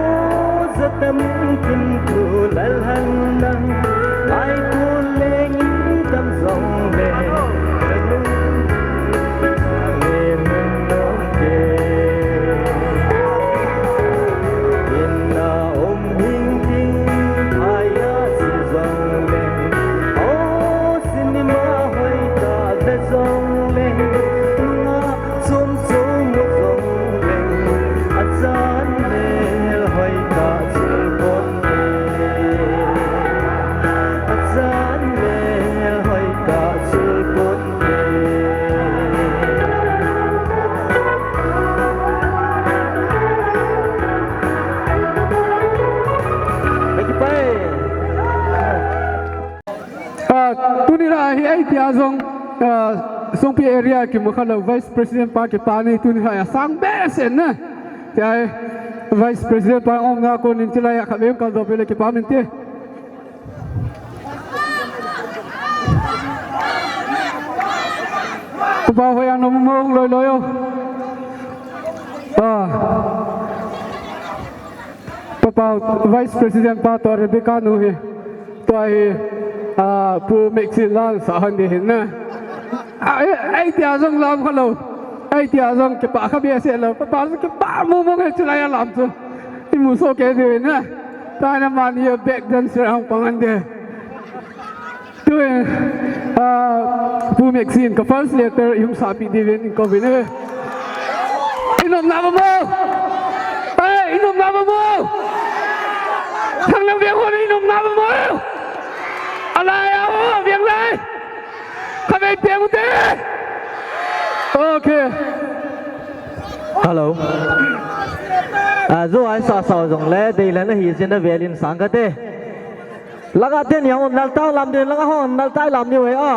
zatamin kim tu lal han lang, ai ko leng in tam jongle, ka lung Ah, tuni la hi ei tia jong, ah, Songpi area kimu kha lo Vice President pa kipa ni tuni la a sang behseh na. Tia Vice President pa umna konin chilai a khatvei kal doh peh le kipa min te. Papa hoi a nom mong loi loi o. Ah. Papa Vice President pa tua Rebecca nu hi. Tua hi, ah, Pu Mekchin lan sa han di hin na. Ah, ei, ei tia jong lam kha lo. Ei tia jong kipa kha behseh lo. Papa jong kipa mong mong hi chulai a lam chu. I mu soh kei diu hin na. Tua hi na mani a back dancer hung pang han de. Tuin, ah, Pu Mekchin ka first letter i hung sapeh diuvin in kouvin e. I nopna um mo? Ei, i nopna um mo? Thanglang veng hon i nopna um mo? Alai a o, veng lai. Khatvei peng u te. Okay. Hello. A, jo ai sa sa jong le, dei le na hi jin na velin sang ka te. Langa ten ya hon nal tang lam din, langa hon nal tai lam ni wei a.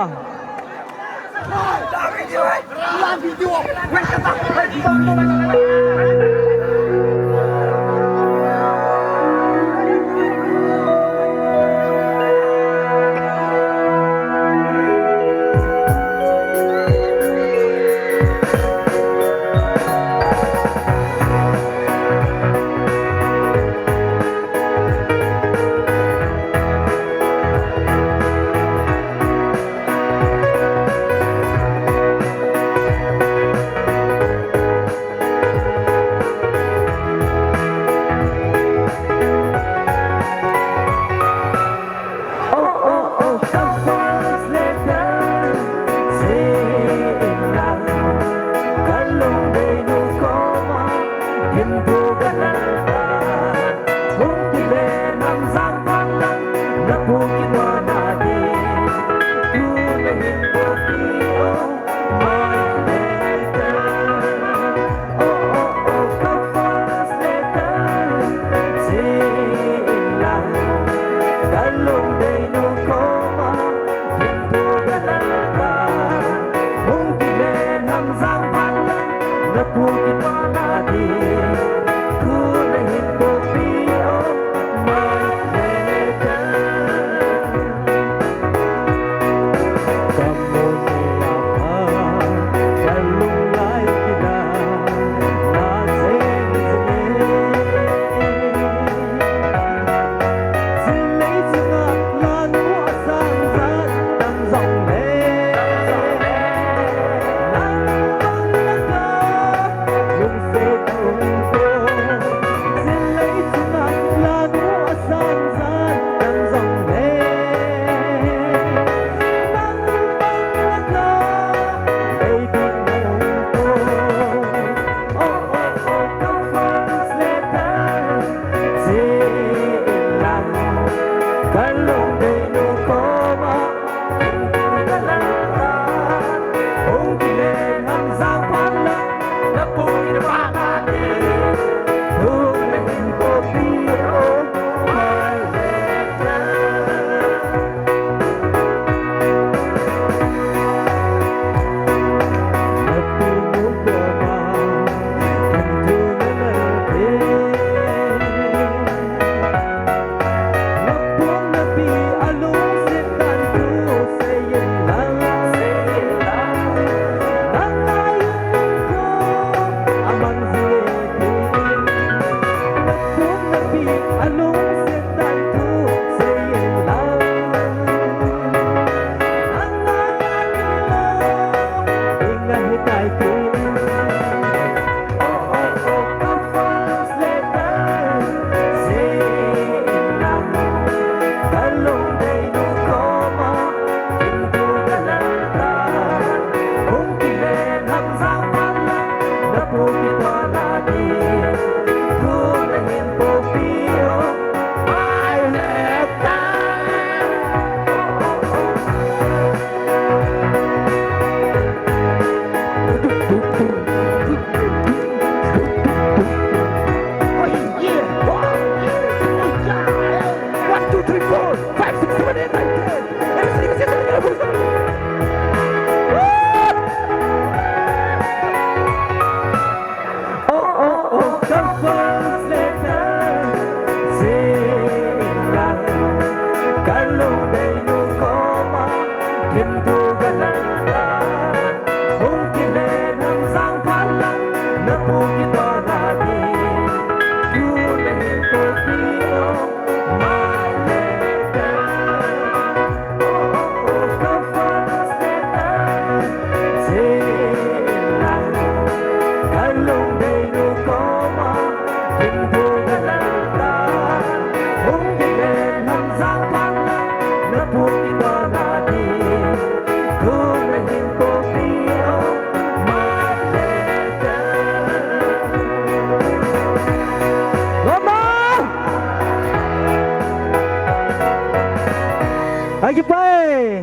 Akipai.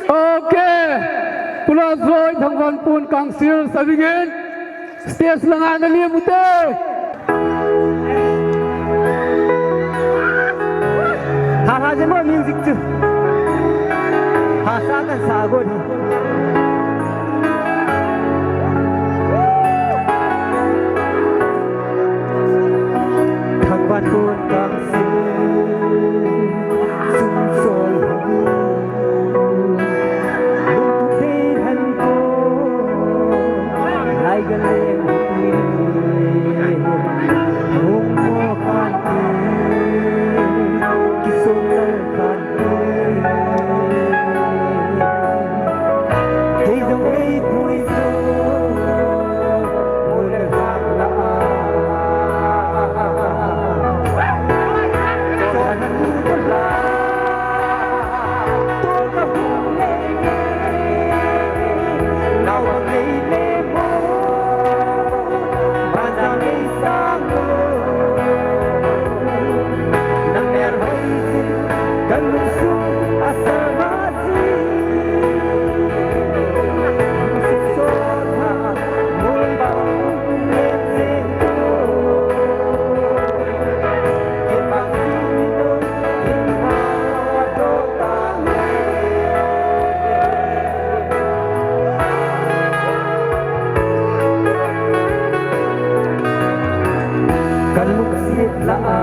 Okay. Pula Joy Thangvanpon Council sabingin stage langa na liam ute. Music chu. Hahsa kan sa got hi. Thangvah kon kang se, sum sol ho. Lungtup dei han ko, lai ga leng ho. Hung mo kan te, kisum lal kan. Ka lungset lah a,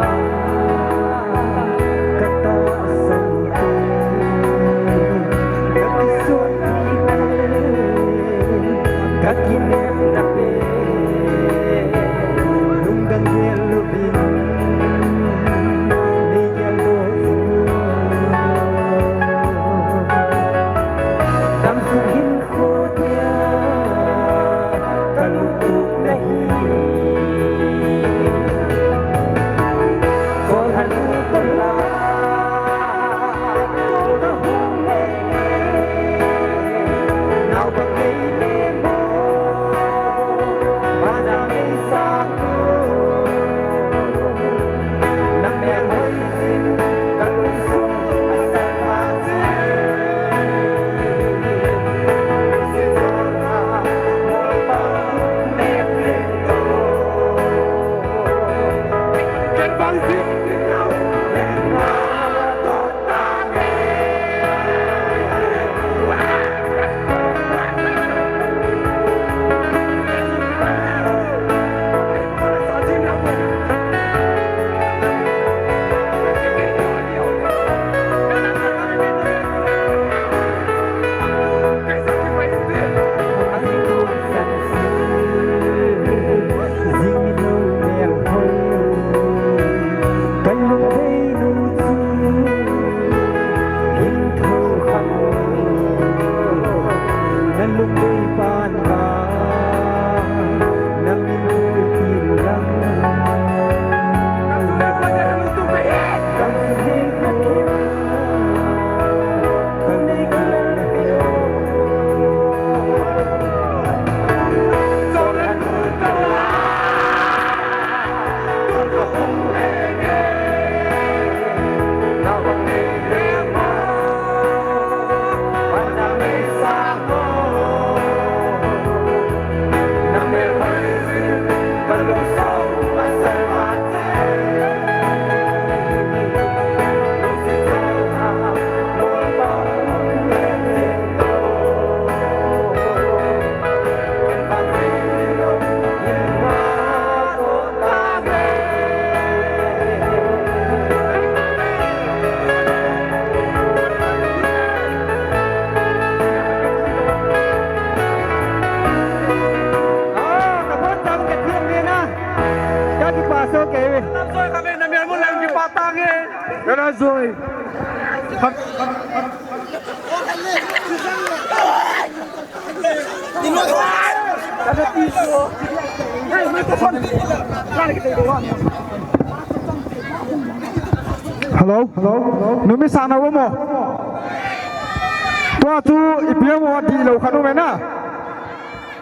ka tahsan pen, ka kisonpi pen, ka kinepna pen, lungdang gel louvin, nei geldoh jing. Damsung hin Hello, hello. Numei sahna um mo? Tua chu ipi ham, dihlou khat um e na.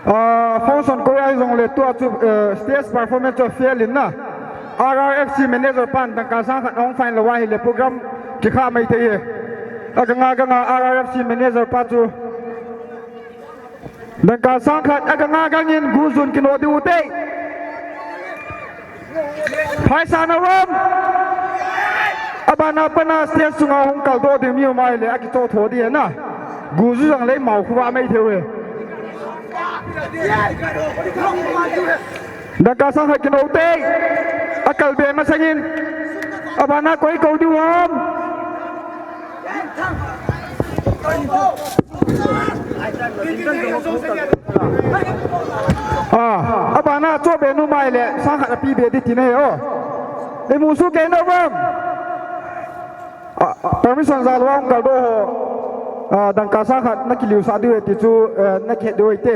Ah, function koi ahi jongle tua chu, eh, stage performance chu fail in na. R R F C manager pan dangka sang khat ahung fine lou ahile program kikhah mai thei e. Aganga ganga R R F C manager pa chu dangka sang khat aganga gangin guljun kinoh diu te. Phaisa na um. Pana, pana stage sunga hung kaldoh ding mi um ahile, akichoh tho ding ahi na. Guju jang lei mau khuva mai theu he. Dangka sang khat kino te. Akal be masangin. Abana koi kou diu ham. Ah, abana choh be nu mai le, sang khat api be ding tina he o. Imu su kei na vam. Ah, permission jal vang kaldoh ho. Ah, dangka sang khat na kiliu sa diu e ti chu, eh, na khet diu e te.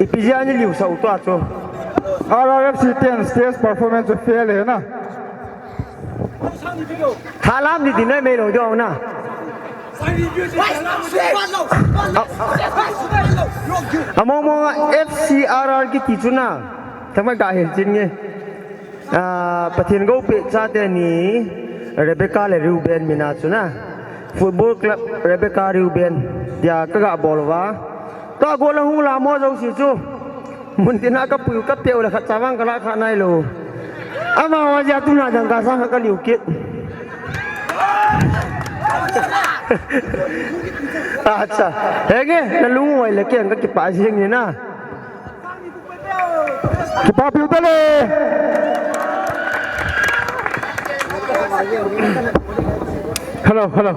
Ipi jeh a ni liu sa u tua chu. R R F C ten stage performance fail he na. Thalam ni dinai mai lo dong na. Amo mo F C R R kiti chu na. Thangmai ka hil chin nge. Ah, Pathen gou pe chate ni Rebecca le Reuben mina chu na. Football Club Rebecca Reuben dia ka ga bol va. Ka go la hung la mo jo si chu. Mun tina ka pui ka peu le khat chavang ka la kha nai lo. Ama wa ja tu na dangka sang ka liu kit. Acha. Henge, na lung wai le keng ka kipa jing ni na. Kipa piu ta le. Hello, hello.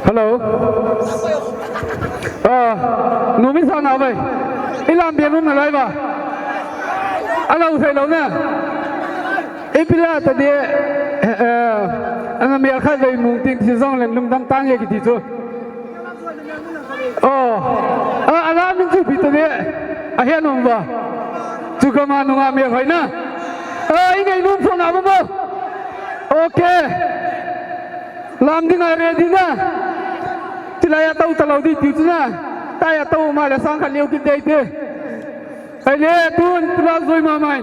Hello. Ah, numi sa na bai. Ilam bian um na lai ba. Alo sai lo na. Ipi la ta de. Eh, eh, ana mi khat vei mung ting si jong len lungdam tan le kiti chu. Oh, a, alam in chu pi ta de. A hian um ba. Chu kama nunga mi hoi na. Ah, i ngainom phong a ba mo. Okay. Lam ding a ready na. Tilai a tau ta lo di tiu chu na. Tai a tau ma le sang khat liu kit dei te. Ai le tun tula zoi ma mai.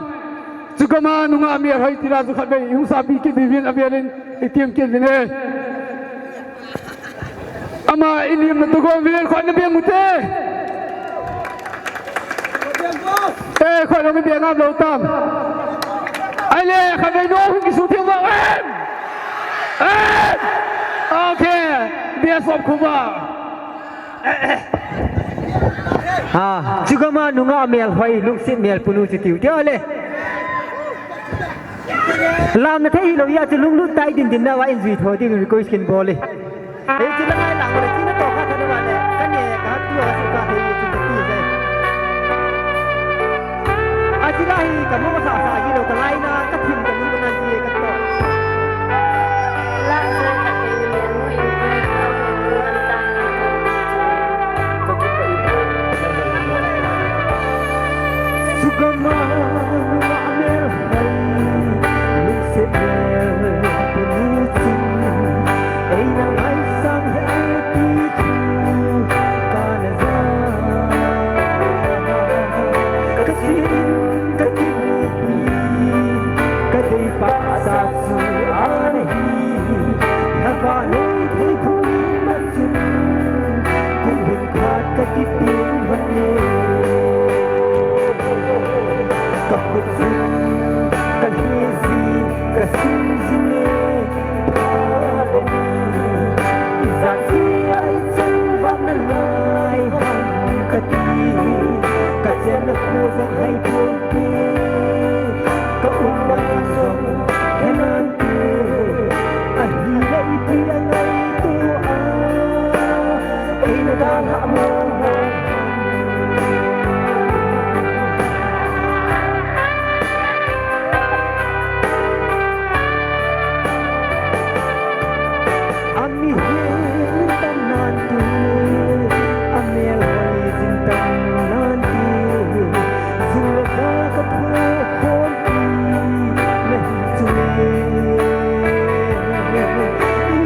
Chu kama nunga mi hoi tila chu khat vei hung sa pi kit di vin a vialin i tiam kit vin e. Ama i lim na tu gom vin khoi na biang u te. Eh, khoi lo mi biang am lo tam. Ai le khat vei no hung ki su thiam va em. Em. Okay. Bia sop khu va. Ha, chu kama nunga mel hoi, lungset mel punu chu tiu tiu le. Lam na thei hi lo ya chu lunglut tai din din na va in jui tho ding request kin bol e. Ei chu la ngai lang le chu na to kha tha na va le. Ka ne ka tu a su ka thei chu ka ti le. A chi la hi ka mo ka sa sa ji lo ka lai na ka thim ka nu ka na ji ka to. Sugama nunga mel hai, lungset mel punu chin, ei na ngai sang he ti thu ka na ja. Ka sin ka ti pi, ka dei pa sa chu a na hi, na pa nei thei phu ma chin, kum bin khat ka ti pin hon e. Ka khut jin, ka hli jin, ka sim jin e. Ijat jeh a i chang vang na lai ham ka ti, ka chen na khu jong hai pon pi, ka um bang jong he nan ti, ahile ipi a ngaito a, ei na dalha mo mo. Ami hin tam nan ti, amel hoi jin tam nan ti, jing le ja ka phu khon ti, na hi chu le.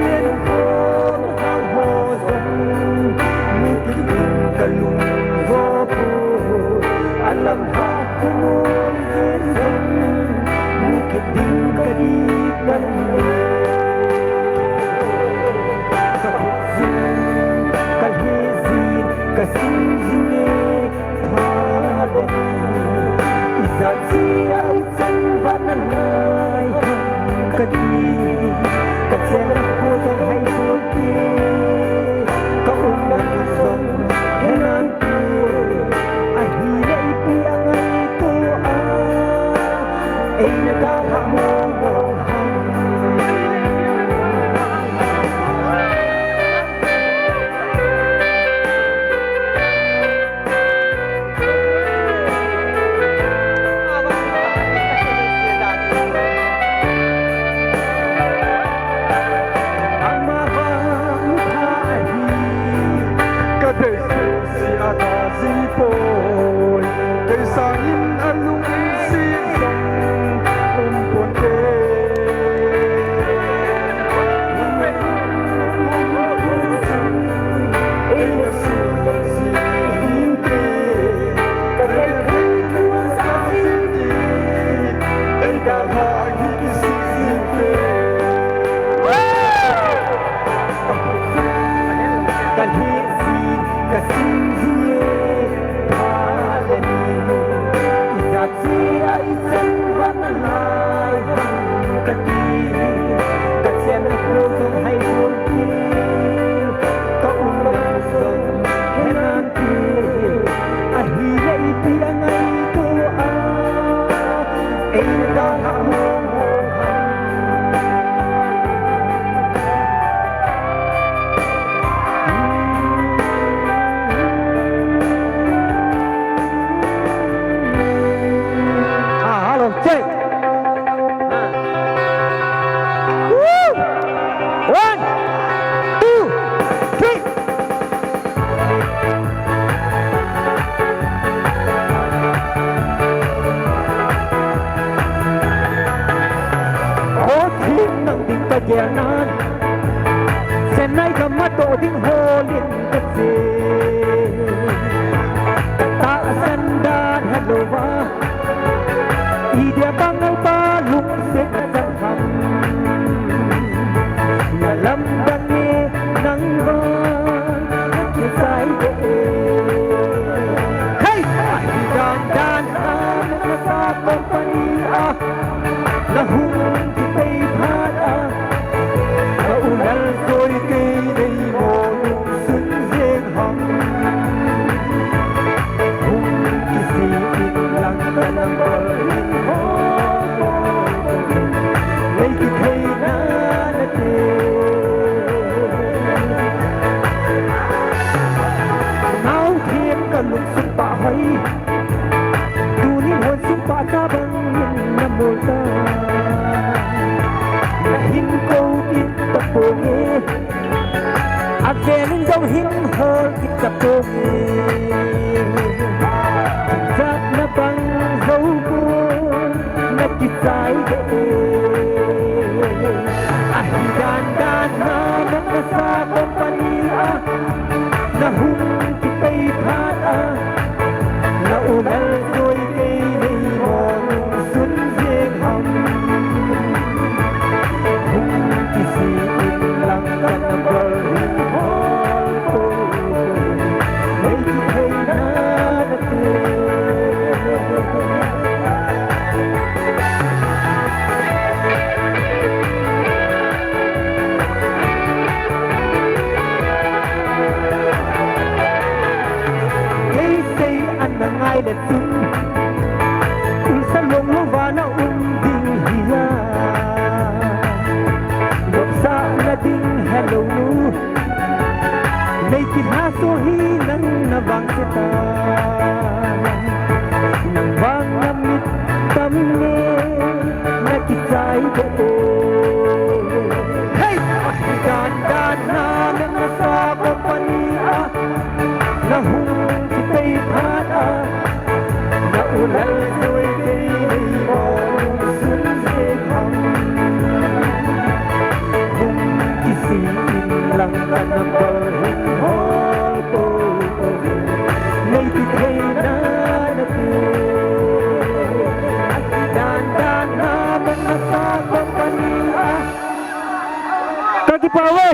Len khon hang ho jong, mu kit ding ka lung vo phu, a lam ha khu mu jin jong, mu kit ding ka di kan le. Ka khut jin, ka hli jin, ka sim jin e, pha bang. Ijat jeh a i chang vang na lai ham Ah, hello, check. Woo! One, two, three. Ho thim nang ding ka gel nan, Chennai gam a toh ding hol in ka che. Ka tahsan dan helou va, idia Bangalpa lungset na chang ham. Na lamdang e nang va, na kisai de e. Hey! Ahi dan dan a, na sa company a, na hung kipei phat a, na u Lalsoi kei nei mo lungsun jeng ham. Hung kisih in lang ka number in ho, nei kithei na na te. Nau thiem ka lungsung pa hoi. Tunin hon sung pa cha bang in na mol ta. Na hin ko kit ta pong e. A ven in dong hin hol kit ta pong e. Jat na bang zo ko na kichai de e. Ahi dan dan na na sa company a. Na hung kipei phat a, na u Lalsoi kei nei mo lungsun jeng ham. Hung kisih in lang ka number hin hol ko, nei kithei na na te. Kei sei ana ngai le chun, umsa lom louva na um ding hi a. Lopsahna ding helou nu, nei kilhaso hi nang na vang se ta. Nang vang na mit tam ne, na kichai de e. Hey! Ahi dan dan na, na na sa company a, na hung kipei phat a, na u Lalsoi kei nei mo lungsun jeng ham. Hung kisih in lang ka number hin hol ko, nei kithei na na te. Ahi dan dan na, na na sa company a. Ka kipah uve.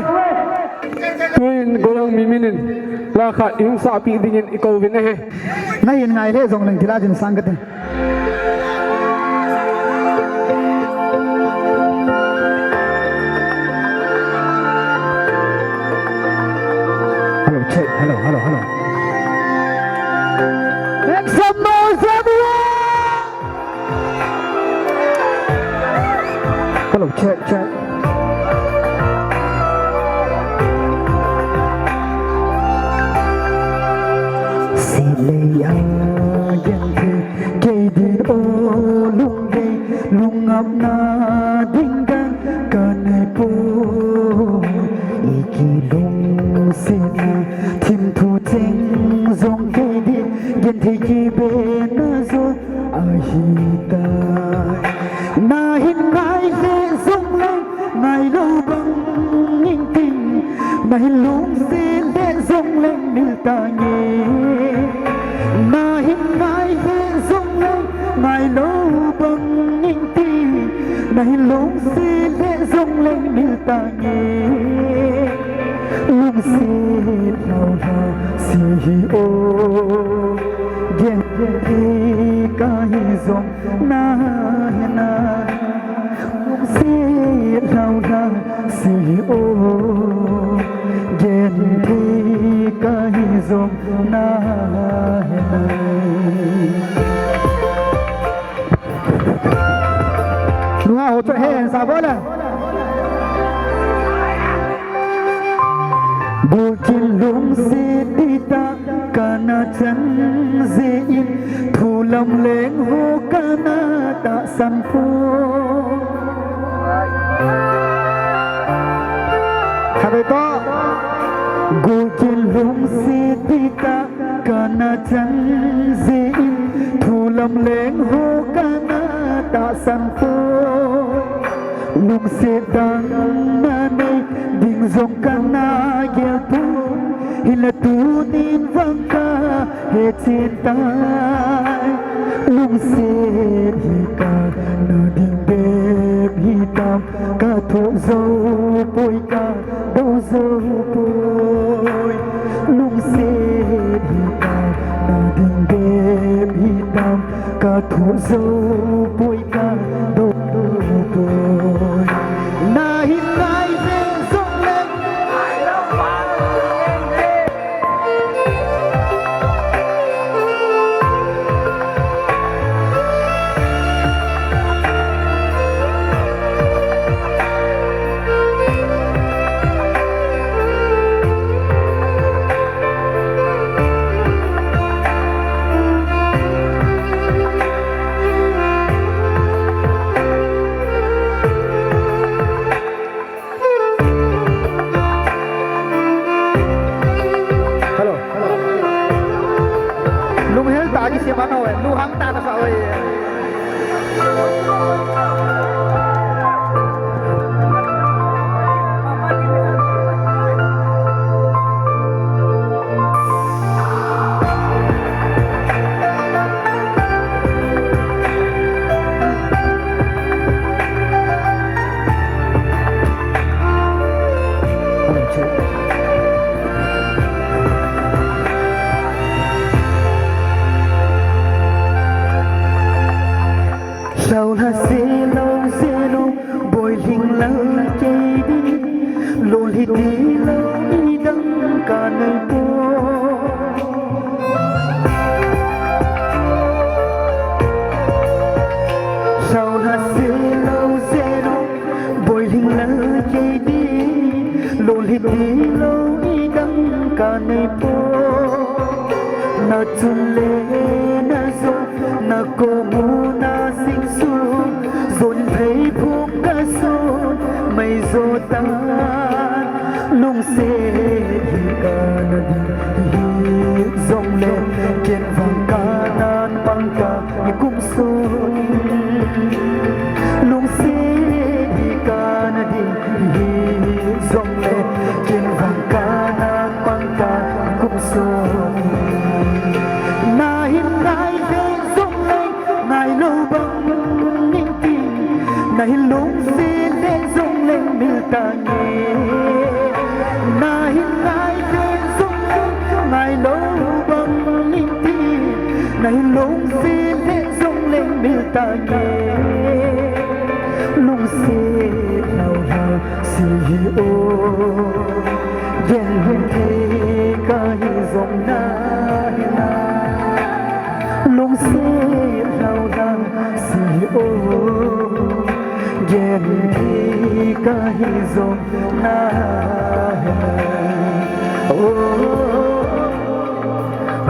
Tuin gollhang mi minin la khat i hung sahpeh dingin i kouvin ahi. Na hin ngai le jongleng thil a jin sang kate. Hello, check. Hello, hello, hello. Make some noise, everyone! Hello, check, check. Silei a genthei kei din o, lunggel lungngapna ding dang kanei poi. I kilungsetna thimthu cheng jong kei din genthei kibena jong ahitai. Na hin ngai lheh jongleng ngailou bang ing ting, na hin lungset lheh jongleng mil tange. Na hin ngai lheh jongleng ngailou bang ing ting, na hin lungset lheh jongleng mil tange. Lungset lheh lheh si hi o, genthei kahi jong na hina. Lungset lheh lheh si hi o, genthei kahi jong na hina. Nunga ho chu hen sa bol le. Gulkin lungset tita kana chan jeh in, thu lam leng ho kana tahsan poi. Khatvei toh. Gulkin lungset tita kana chan jeh in, thu lam leng ho kana tahsan poi. Lungset dang na nei ding jong kana gel poi, hinla tunin vang kahe chen tai. Lungset hi kana ding bep hitam, kathoh jou poi, kadou jou poi. Lungset hi kana ding bep hitam, kathoh jou poi, kadou jou poi. Na hin ngai lheh jongleng. Hello. Lunghel tah kisem a na hoi, lunghang tah nasa hoi. Lhao lha se lou se lou, boi lhing lal kei din, lolhi ti lou nidang kanei poi. Lhao lha se lou se lou, boi lhing lal kei din, lolhi ti lou nidang kanei poi. Na chun le na jo, na kom u na sing sun, jon thei phung kasun, mai jo tan. Lungset hi kana ding hi jongle, ken vang kanan mang ta hi kum sun. Lungset hi kana ding hi jongle, ken vang kanan mang ta hi kum sun. Na hin ngai lheh jongle, ngailou bang ing ting, na hin lungset lheh jongle mil tange. Na hin ngai lheh jongle, ngailou bang ing ting, Lungset lou dang si o, genthei kahi jong nahi. O,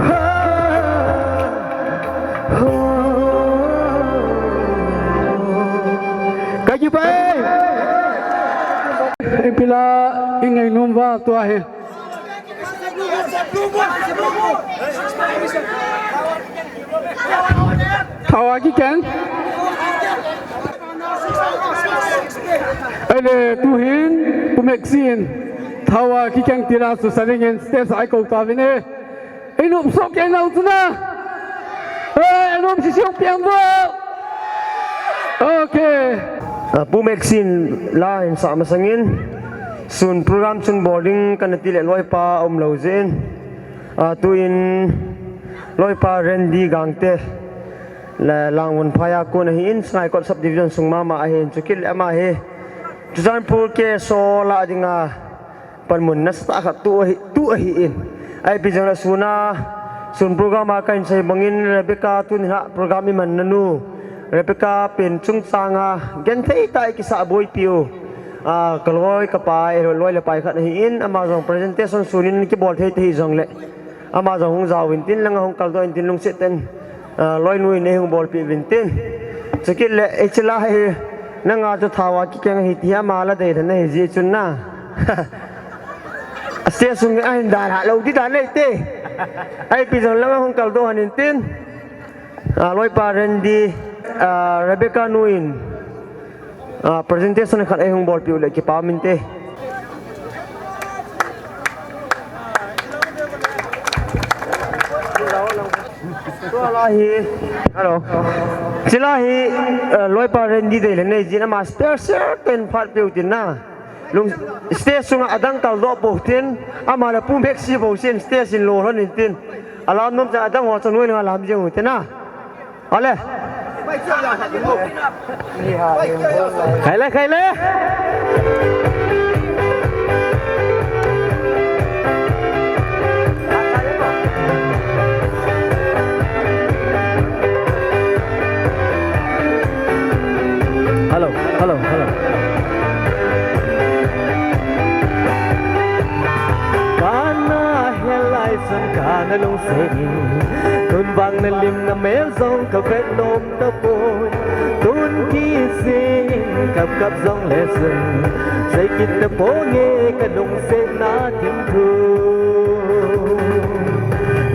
ha, ho. Kakipah e. Ipi la ingainom uva tua hi. Thaova kikeng. Ahile tuhin Pu Maxine, thaova kikeng tila susa dingin stage a eikou tauvin e. Inop soh kei nau chuna. Eh, inop sisiu piang vo. Okay. Ah, Pu Maxine la hin sah masangin, sun program chun bol ding kana ti le loipa umlou jeh in. Ah, tuin loipa Randy Gangte, le Langvon phai a kon ahin, Sangaikot subdivision sung mama ahin, chukit le ama hi Churachandpur K S O la dinga panmun nasatah khat tu ahi, tu ahin. Ipi jongle suna, sun program a kahin sei bangin Rebecca tuni la program iman nanu Rebecca pen chungchanga genthei tah a ikisah boipi u. Ah, kaloi kapa, eh, loi le pai khat ahin, ama jong presentation sunin kibol thei tahih jongle. Ama jong hung jao uvin tin, langa hung kaldoh in tin lungset tah in, ah, loinu in eihung bolpeh uvin tin. Chukit le, eh, hiche la hi, nanga chu thaova kikeng ahi ti hi ama la deilhen ahi jeh chun na. Stage sung ahin dalha lou di dan nei te. Ipi jong langa hung kaldoh hon in tin. Ah, loipa Randy, ah, Rebecca nu in, ah, presentation khat eihung bolpeh u le kipa um inte. Tua la hi, hello. Hiche la hi, ah, loipa Randy deilhen nei jeh in ama special tah in phat peh u tin na. Lung, stage sunga adang kaldoh pou tin, ama le Pu Maxine bou sen stage in lo lhon in tin. Alam nom chan adang ho chu noilang a lam jeng u tin na. Ale. Khai le, khai le. Hello, hello, hello. Kana helai sun kana lungset in, tun vang na lim na mel jong ka vet nom tapoi. Tun kisih in kap kap jongle sun, sei kit tapoi nge ka lungsetna thim thu.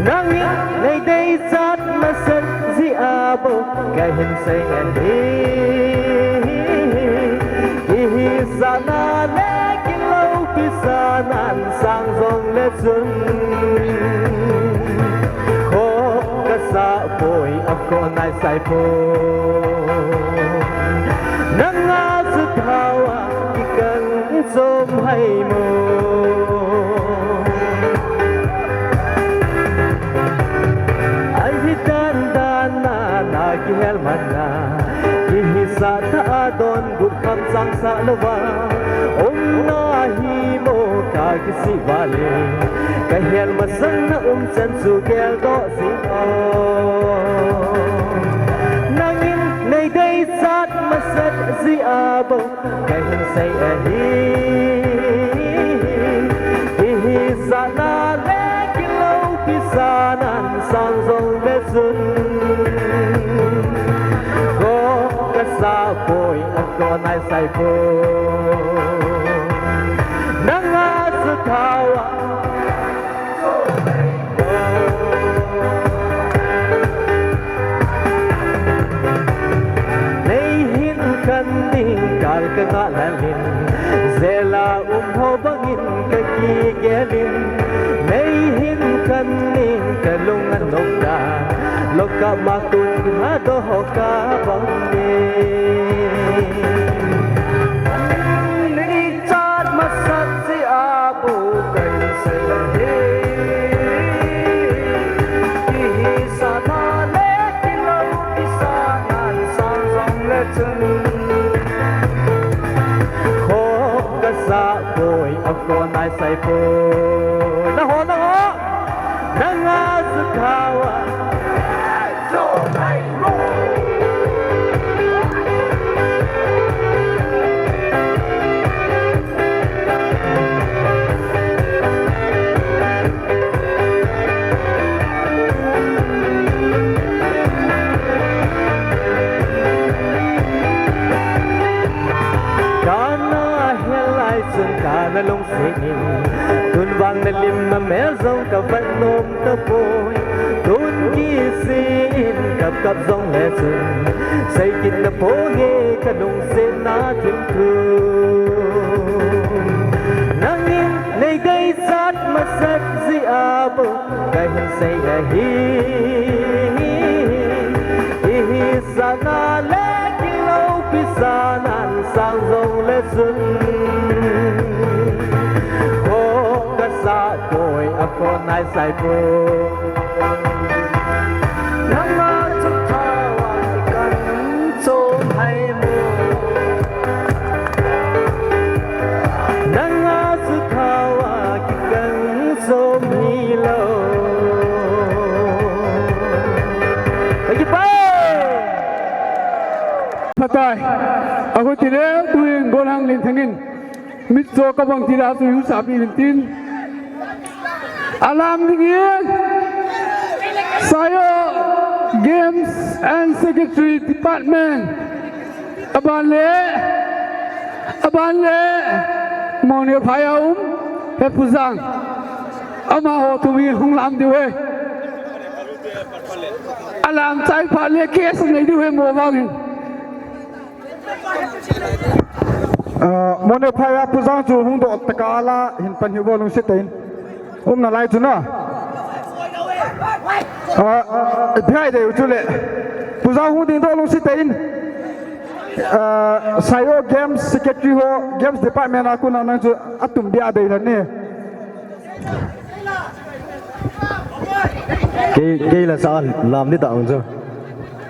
Nangin nei deichat masat jeh a bou kahin sei ahi. Kihisahna le kiloupi sahnan sang jongle chun, khoh kasah poi, akhoh nai sai poi. Nanga chu thaova kikeng chom hai mo. Ahi dan dan a na kihel man a, kihisah tah a donbut kham changsah louva, umna hi mo ka kisih vale, ka hel masang na um chan chu geldoh jing o. Nangin nei deichat masat jeh a bou kahin sei ahi. Kihisahna le kiloupi sahnan sang jongle chun, khoh kasah poi, akhoh nai sai poi. Nanga chu thaova Nei hin khen ding kal ka ngah lel in, jail a um ho bangin ka kigel in. Nei hin khen ding ka lung a nop dan, lockup a kon ha doh ho ka bang in. Nei chat masat jeh a bou kahin sei ahi. Kihisahna le kiloupi sahnan sang jongle chun, khoh kasah poi, akhoh nai sai poi. Nangho, nangho. Kana helai chun kana lungset in, tun vang na lim a mel jong ka vat nom tapoi. Tun kisin kap kap jong le chun, sei kit tapoi nge ka lungsetna thim thu. Nangin nei deisah masat jeh a bou ka hin sei ahi. Ihi sana le kilou pi sana sang jong le chun, kho ka sa poi a kho nai sai poi. Nanga chu thawa kan chom hai mo. Nanga chu thawa kikan som hi lo. Thank you, pai. Phatai. Ago tile, tuin Golhang Lenthang in. Mitcho kabang tila chu hung sapi hintin. Alam dingin, Sayo Games and Secretary Department. Aban le, aban le, Mone phai a um, he Pu Jang. Amaho tumi hung lam diu he. Alam chai phat le, case nei diu he mo vangin. Ah, Mone phai a Pu Jang chu hung doh tah a la hin pan hi vo lungset in. Um nalai chu na. Ah, bihai dei u chu le. Pu Jang hung ding doh lungset in. Ah, Sayo Games Secretary ho, Games Department a kon a nang chu atum bia dei lhon ne. Kei, kei la sa lam di ta ang chu.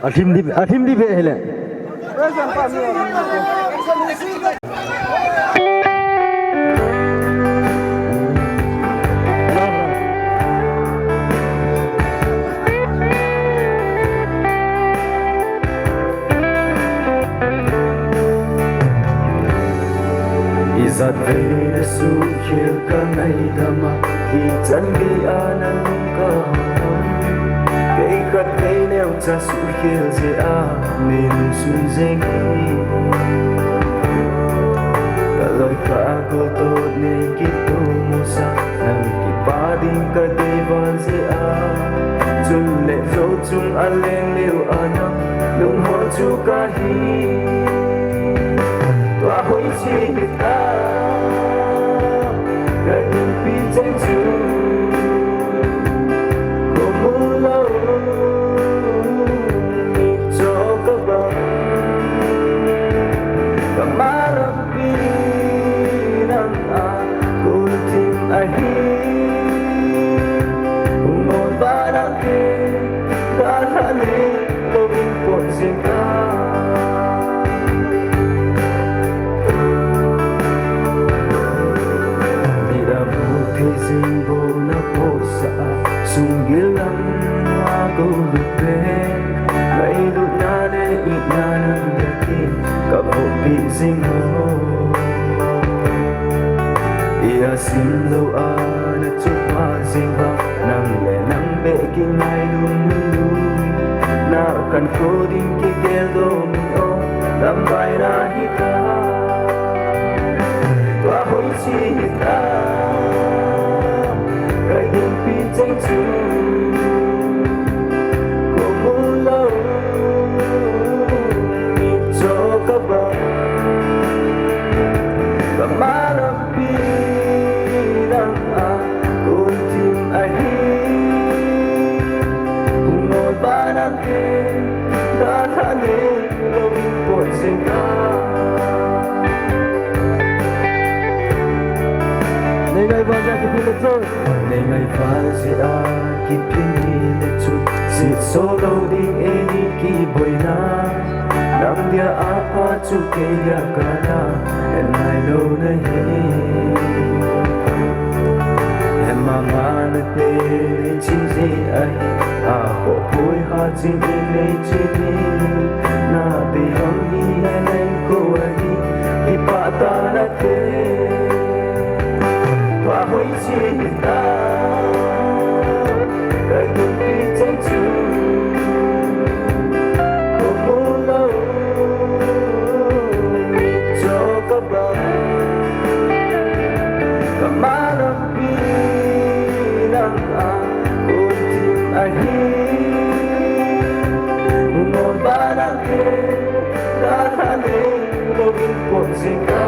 A thim di, a thim di ve hele. Ijat vei le suhkhel ka ngaidam a, ichan gei a na lung ka ham. Kei khat kei neocha suhkhel jeh a, nei lungsun jeng hi. Ka loi ka gol toh nei kitoh mosa, nang kipa ding ka dei val jeh a. Chun le jou chung a leng leu a nang, lungho chu ka hi. Tua hoiche hita, ka inpi cheng chu. Ko mu lou, mitcho ka bang. Ka malam pi nang a, kul thim ahi. Hung on ba nang ke, ka tha ni. Lou in pot jing a. Nidang mu thei jing bou na pot sa a. Sunggil lam a ko lut ve. Ngailutna le itna nang beh in ka vop pi jing ho. Ia sim lou a na chupa jing va. Nang le nang beh kingailun lulu. Na kan kho ding kigel doh min o, lamvai na hita. Tua hoiche hita, ka inpi cheng chu. Ko mu lou, mitcho ka bang. Ka malam pi nang a, kul thim ahi. Hung on ba nang ke, ka tha ni lou in pot jing a. Nei ngaival jeh a kiphin le chun. Nei ngaival jeh a kiphin le chun. Sitso lou ding eini kiboina. Nang dia a pha chu kei dia kana, en nai lou na hi. Hema Amana te chin je ahi, a ko pui ha chin le chin na be hong hi le le ko ahi, ki pa ta na te. Tua hoi chi ta, ka yu pi chen chu. Ko mu lo, mi cho ka ba. Ka ma lo pi lang a, ko tim ahi. Mo ba lang ke, ka ha le, lo in ko si ka.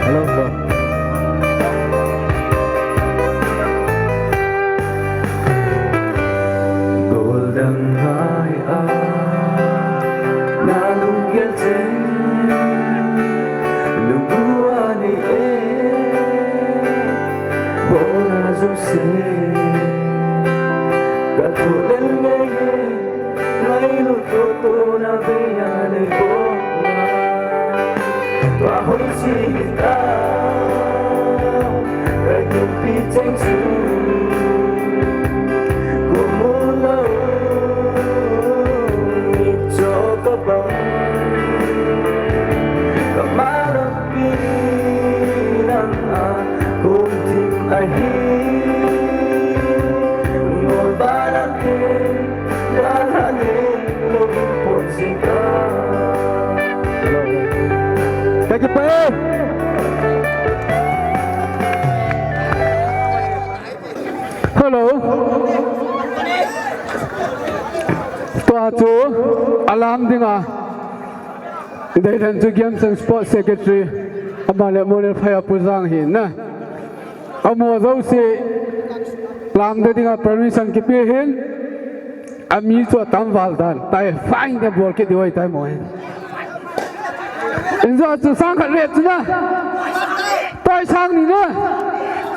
Hello, bro. Goldam hai a, na lung gel chen, lung bua ni e, bona zo se, ka tu lel nge ye. Ngailut ko tuna beiya le ko na. Tua hoi chi ta. Ka yu pi cheng chu. Ko mu lo. Ni cho ka bang. Ka ma lo pi nang a. Ko tim ahi. Ngo ba la ke. Hello. Tua chu alam dinga deidan chu Games and Sports Secretary ama le Monel Phaya Pu Jang hi na. Amo jouse lamda dinga permission kipe hin, ami chu atam val dan tai, fine de bol kit diu ahitai mo hin. Injo chu sang khat vet chu na. Toi sang ni na.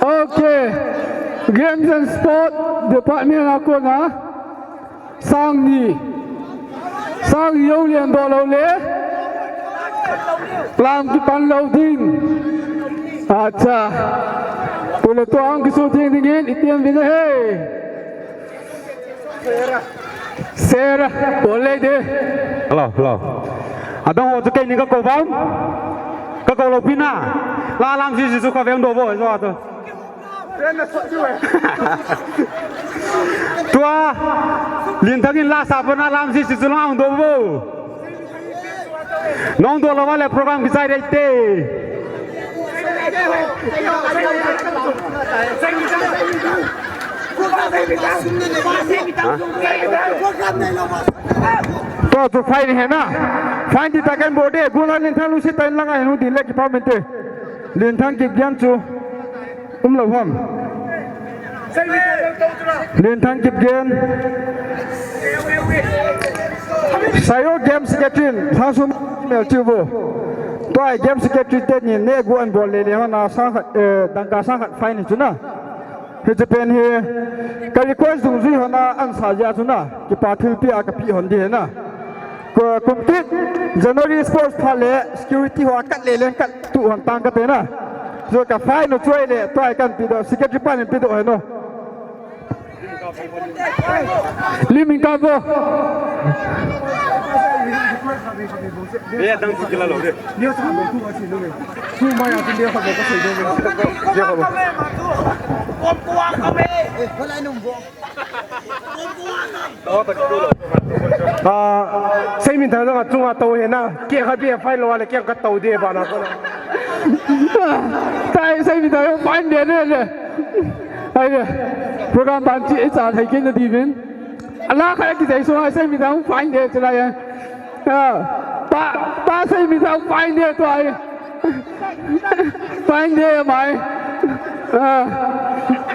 Okay. Games and Sport Department a kona. Sang ni. Sang ni jou lian doh lou le. Lam kipan lou ding. Acha. Pule to ang kisu ding dingin, itiam ding he. Sera. Pule de. Hello, hello. Adang ho chu kei ni ka ko bang. Ka ko lou pina. La lam si si su ka veng do bo, jo to. Tua, Linthang in la sa pana lam si si chu lang do bo. Nong do lou va le program kichai dei te. Tua chu fine hi na. Fine ti ta ken bo de. Gu la Linthang lu si ta in langa hin u din le kipa min te. Linthang Kipgen chu. Um lou ham. Linthang Kipgen. Sayo Game Secretary in lhasum mel chu vo. Tua Game Secretary te ni ne gu an bol le le hona sang khat, eh, dangka sang khat fine chu na. Hiche pen hi ka request dungjui hona an sa jeh a chu na. Kipa thilpi a ka pi hon di hi na. Ko, kum kit, January sports phat le, security ho a kat le leng kat tu hon tang kate na. So ka fine u chu ahile, tua hi kan pe doh, secretary pan in pe doh ahi no. Lim in kap vo. Be dang chu kila lou de. Ah, Seiminthang jong achunga tou hina, kei khat beh fine lou le, kei khat tou ding bana kona. Tai Seiminthang jong fine de le le. Ai le. Program ban chi icha thei kei na di vin. Ala khat kijai sunga Seiminthang fine de chulai. Ah, pa, pa Seiminthang fine de tua hi. Fine de mai. Ah,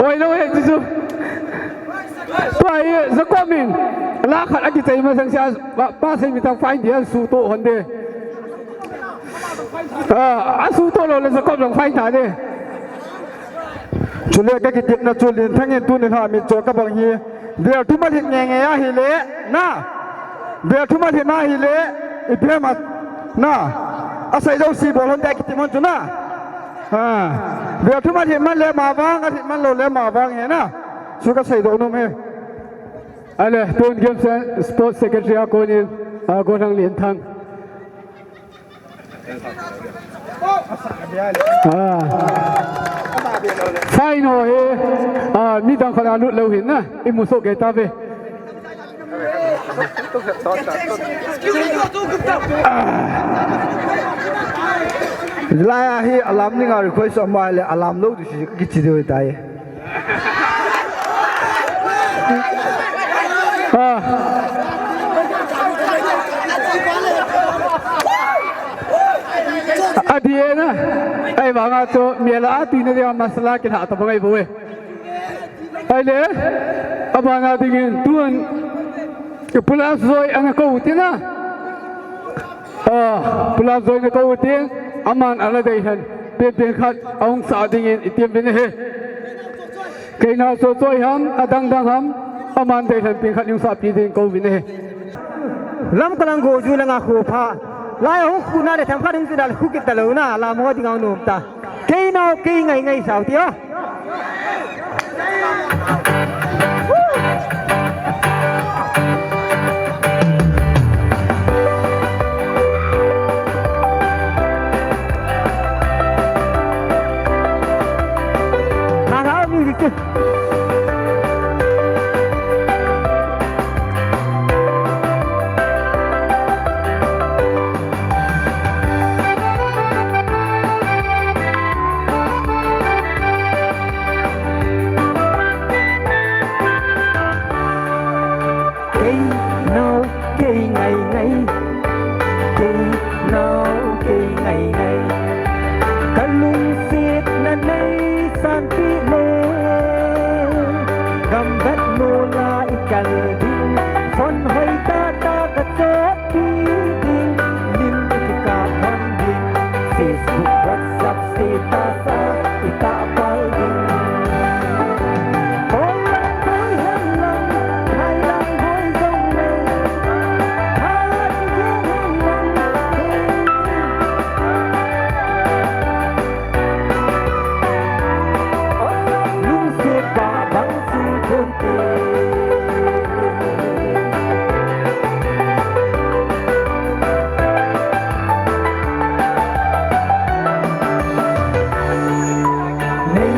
oi lou he chu. Tua hi Jacob in la khat akichai masang sia, pa, pa sei mi tang fine dia suto honde. Ah, asuto lou le Jacob jong fine ta de. Chule kakitepna chu Lenthang in tuni lha mitcho kabang hi. Vel thum alhin ngei ngei ahile, na. Vel thum alhin ahile, ipi ham a, na. Asei jouse bol hon te kitep hon chu na. Ha. Vel thum alhin man le ma vang, alhin man lou le ma vang he na. Chu kasei doh nom e. Ale, tun Games and Sports Secretary a konin, a, Golhang Lenthang. Ah. Fine ho hi, ah, midang khat a lut lou hin na, imu soh kei tave. Ah. Lai a hi alam ninga request ama le alam lou du si kichi deu tai. Ah. Adih e na. Ahivanga chu mel a tuina dinga masala kilha tabang ahi bou e. Ahile, abana dingin tun Pulap Joy ana kou tin a. Ah, Pulap Joy ana kou tin, aman ala deilhen penpen khat ahung sah dingin iti uvin ahi. Keina Sochoi ham, adang dang ham, aman deilhen pen khat ahung sahpi dingin kou uvin ahi. Lamka lang Goju langa khu pha. Lai hung khu na le themkhat hung chu dal khu kit talou na, lam ho dinga nom ta. Kei nao kei ngai ngai sao ti o. Thang hao music chu. Kei nao kei ngai ngai, kei nao kei ngai ngai. Ka lungsetna nei sanpi le, gam vet mola i kal ding, phone hoi tah tah ka chohpi ding, lim i kikap hon ding, Facebook, WhatsApp status a i tahpal ding. Kol lang boi hen lang, phai lang boi jong le, phat i gel hen lang. Lungset ba bang chu thon te. Nei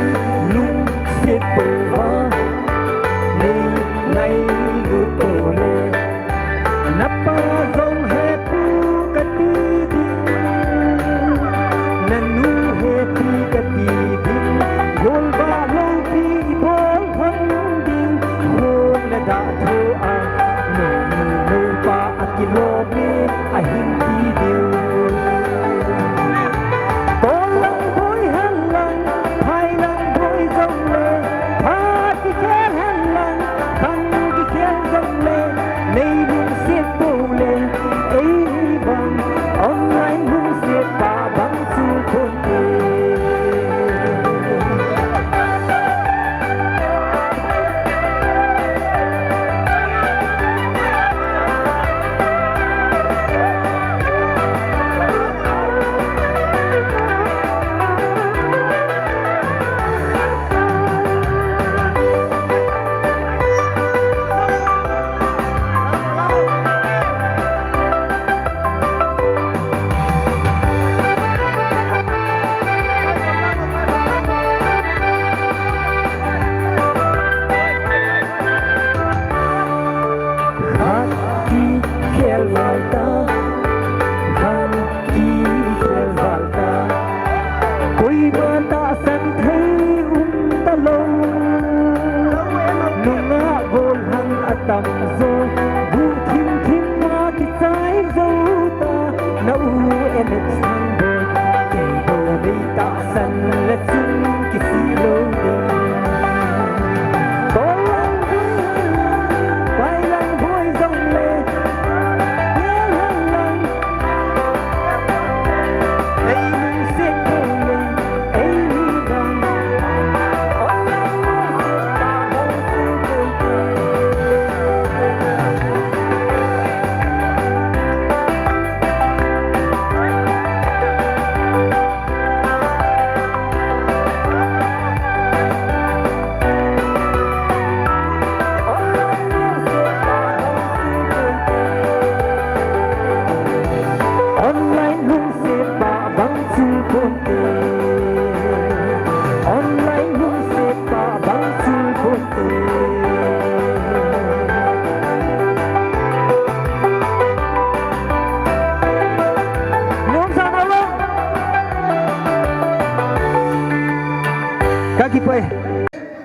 lungset pouva, nei ngailut pole, na pa jong hepu kati ding, na nu hepi kati ding, golvah loupi ibol hon ding, hon le dah tho a, nou nu nou pa akilom e, ahin ti diu. Kol lang boi hen lang, phai lang boi jong le, phat kikhel hen lang, bang kikhel jong le, nei lungset pou le, ei bang, online lungset pa bang chu thon te. Khat kikhel val ta, khat kikhel val ta. Koima tahsan thei um talou. Nungah golhang atam jo, bu thim thim a kichai jo ta. Na u Alex Thangboi, kei bou nei tahsan le chun kisih lou ding. Kol lang boi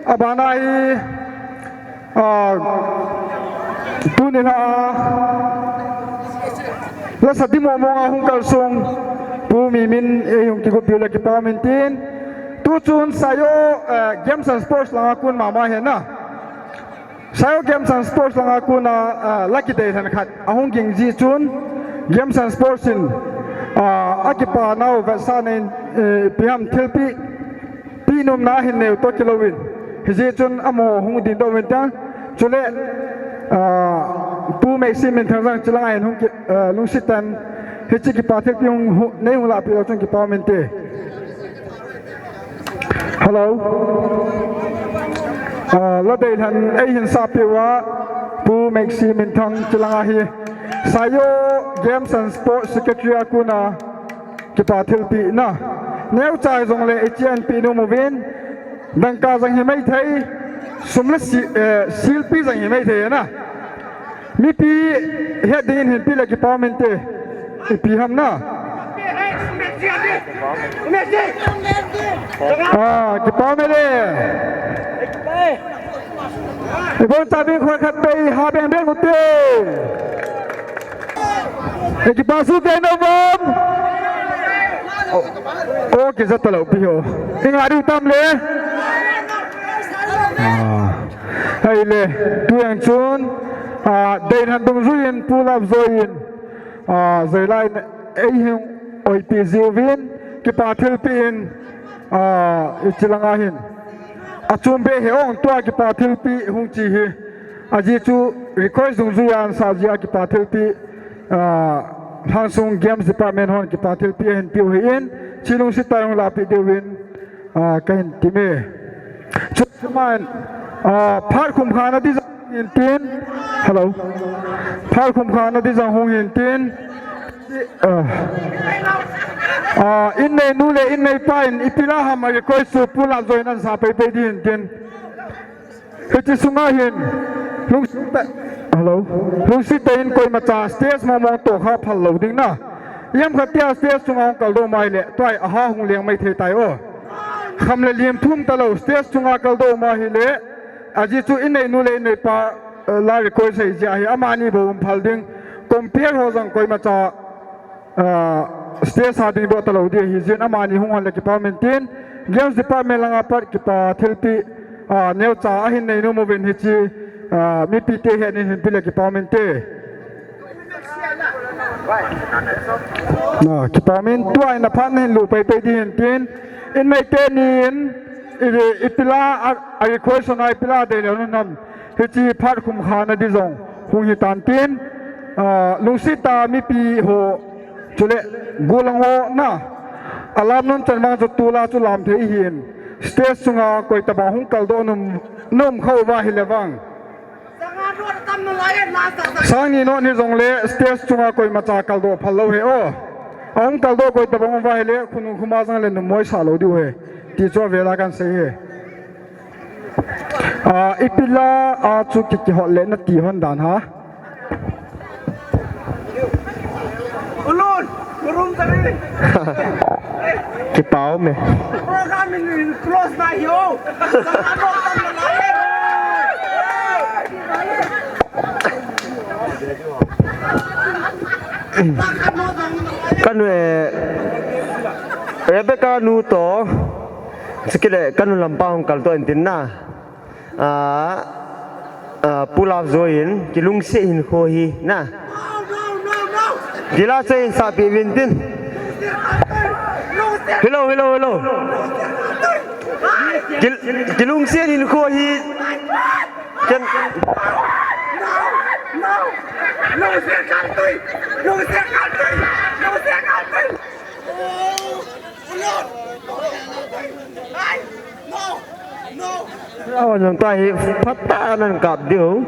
Abana hi, ah, tuni la, lasa dimo mong a hung kalsung Pu Mimin, eh, hung kigup diu le kipa min tin. Tu chun Sayo, eh, Games and Sports langa kun mama hi na. Sayo Games and Sports langa kuna, ah, la kidei lhan khat ahung ging ji chun Games and Sports in, ah, akipa nau vetsahna in, eh, ipi ham thilpi, pi nomna hin neo to kilou in. Hiji chun amaho hung ding doh uvin tang. Chule, ah, Pu Meksi Minthang jong chilanga hin hung ki, ah, lungset tah in hiche kipa thilpi hung, hung, nei hung lahpeh lou chun kipa min te. Hello. Ah, la dei lhan ei hin sapeh uva, Pu Meksi Minthang chilanga hi Sayo Games and Sports Secretary a kuna kipa thilpi na. Neocha jongle i chianpi nom uvin, dangka jong hi mai thei, sum le si, eh, silpi jong hi mai thei na. Mipi het dingin hinpi le kipa min te. Ipi ham na. Ah, kipa min le. Ibon chabi khoi khat pei ha beng beng ute. E kipa su te no bom. Oh, oh, kisa talo pi ho. Inga du tam le. Ah. Hei le, tu jeng chun, ah, dei lhan dungjuiyin, Pu Lapjoiyin, ah, jei lai in, ei hin oipi jiuvin, kipa thilpi in, ah, ichi langa hin. Achom be he ong tua kipa thilpi hung chi hi. Ajeh chu request dungjuiya ansah jeh a kipa thilpi, ah, Lhangsung Games Department hon kipa thilpi ahin piu ahin, chi lungset tah in hung lahpeh diuvin, ah, kahin time. Chu, chuman, ah, phat khum khana di jong hung hin tin. Hello. Phat khum khana di jong hung hin tin. Ah, ah, in neinu le in neipa in ipi la ham a request chu Pu Lapjoiyin ansah pei pei di hin tin. Hiche sunga hin lungset tah, hello. Lungset tah in koimacha stage mong mong toh kha phal lou ding na. Ijemkhat tia stage chunga hung kaldoh um ahile, tua hi aha hung leng mai thei tai o. Kham le lim thum talou stage chunga kaldoh um ahile, ajeh chu in neinu le in neipa, eh, la request ahi jeh a hi amani bou um phal ding. Compere ho jong koimacha ah, stage a ding doh talou di ahi jeh in amani hung hon le kipa min tin, Games Department langa pat kipa thilpi, ah, neocha ahin nei nom uvin hiche, ah, mipite het in hinpi le kipa min te. Ah, kipa min tua in aphat nahin lu pei pei di hin tin, in neite ni in, i, ipi la a, a request na ipi la dei le nom. Hiche phat khum khana di jong hung hitan tin, ah, lungset tah mipi ho chule gollhang ho na, alam nom chan vang chu tula chu lam thei ahin, stage chunga koi tabang hung kaldoh nom, nom khauva ahile vang. Sang ni note ni jongle stage chunga koimacha kaldoh phal lou ahi o. Ahung kaldoh koi tabang uva ahile khonung khoma jong le nummoi sah lou diu ahi. Ti chu avela kahin sei ahi. Ah, ipi la, ah, chu ki, kihot le nati hon dan ha. Ulun, urum tari. Kipa um e. Program in close na hi o. Kanu e, Rebecca nu to. Chukit le kanu lampa hung kaldoh in tin na. Ah, ah, Pu Lapjoiyin, kilungset hinkho hi, na. Kila sei in sahpeh uvin tin. Hello, hello, hello. Kil-, kilungset hinkho hi. Ken. Aw, nang ta hi phat tah nan kap diu.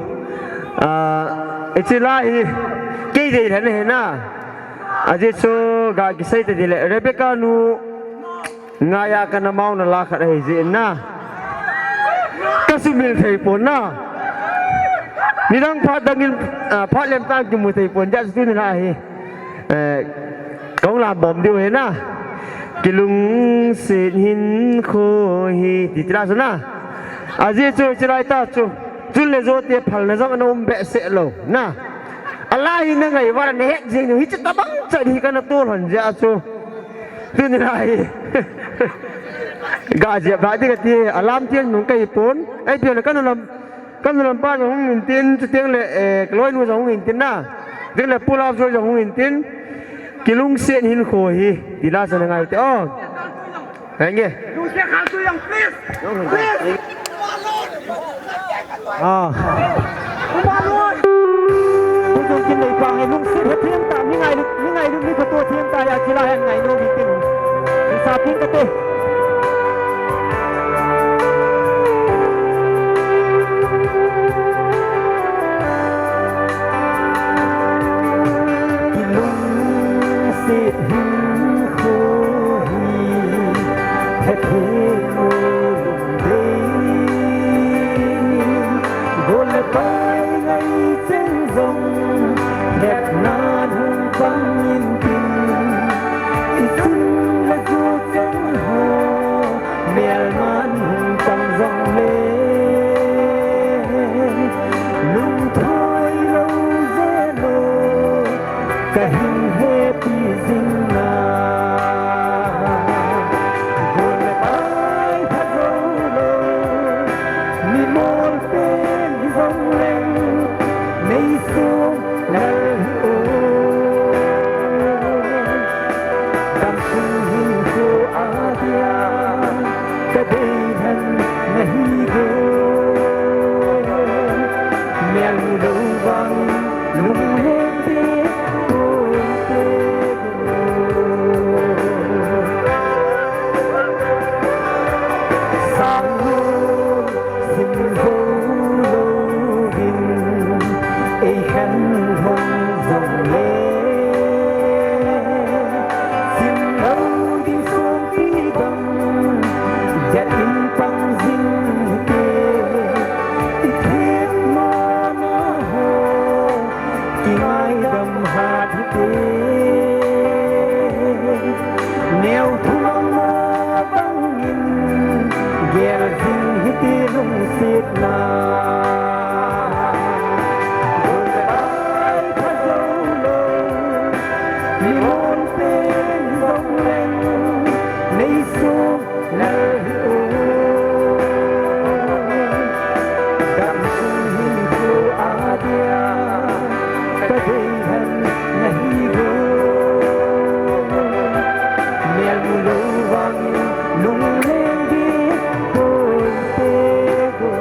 Ah, hiche la hi kei dei lhan ahi na. Ajeh chu ga kisei ta ding le Rebecca nu ngaiya kana mauna la khat ahi jeh in na. Ka sumil thei pon na. Nidang phat dang in, ah, phat lem tah kimu thei pon jeh chu tuni la hi. Eh, kahung lam bom diu ahi na. Kilungset hinkho hi, ti tila chu na. Ajeh chu, chilai ta chu. Chun le jote phalna jong ana um behseh lou, na. Ala hi na ngai vang na het jing, hiche tabang chan hi kana tol hon jeh chu. Tuni lai. Ga jep ba di kati, alam tiang nung kai pon. Ai pian kan lam, kan lam pa jong hung in tin, chuteng le, eh, kaloi nu jong hung in tin na. Chuteng le pula jo jong hung in tin. Kilungset hinkho hi, tila sa na ngai te, oh. Henge. Ah. Hujong kin lei pa ngai lungset he thiam ta, mi ngai lu, mi ngai lu, mi khato thiam ta, ya kila hen ngai no mi tin. Ni sa pin kate. Kilungset hinkho hi, hethem u lungdei. Gol le pai ngai cheng jong, hetna hung pang in tin. I chun le ju cheng ho, melman hung pang jong le, lungthoi lou jeh lou, kahin hepi jing na. Gol le pai pha jou lou, mi mol pen jong leng, nei sung lal hi o. Damsung hinkho a dia, ka dei hen na hi go. Mel mu lou vang, lung hen te, ko te go. Sang lou, sim jou lou vin, ei khen hon jong le. Sim lou ding song pi dang, jat in pang jing te. I thep ma na ho, kingaidam hat hite. Neo thu lama bangin gel jing hite lungsetna. Gol le pai pha jou lou, mi mol pen jong leng, nei sung lal hi o. Damsung hinkho a dia, ka dei hen na hi go. Mel mu lou vang, lung leng di, ko te go.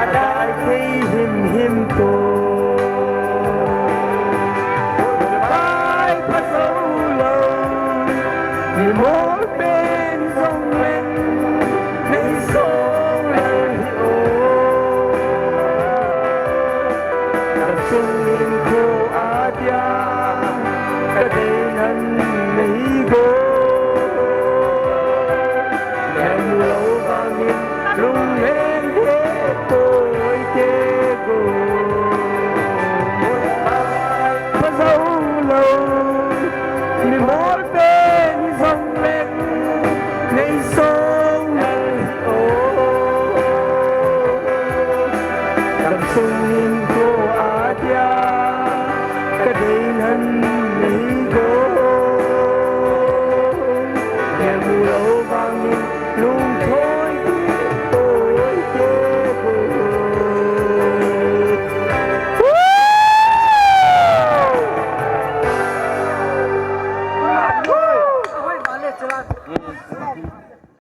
Adai thei him him to. Pai pha jou lou, mi mol pen jong leng, nei song lal hi o. Damsung hinkho a dia, ka dei hen na hi go. Mel mu lou vangin, lung le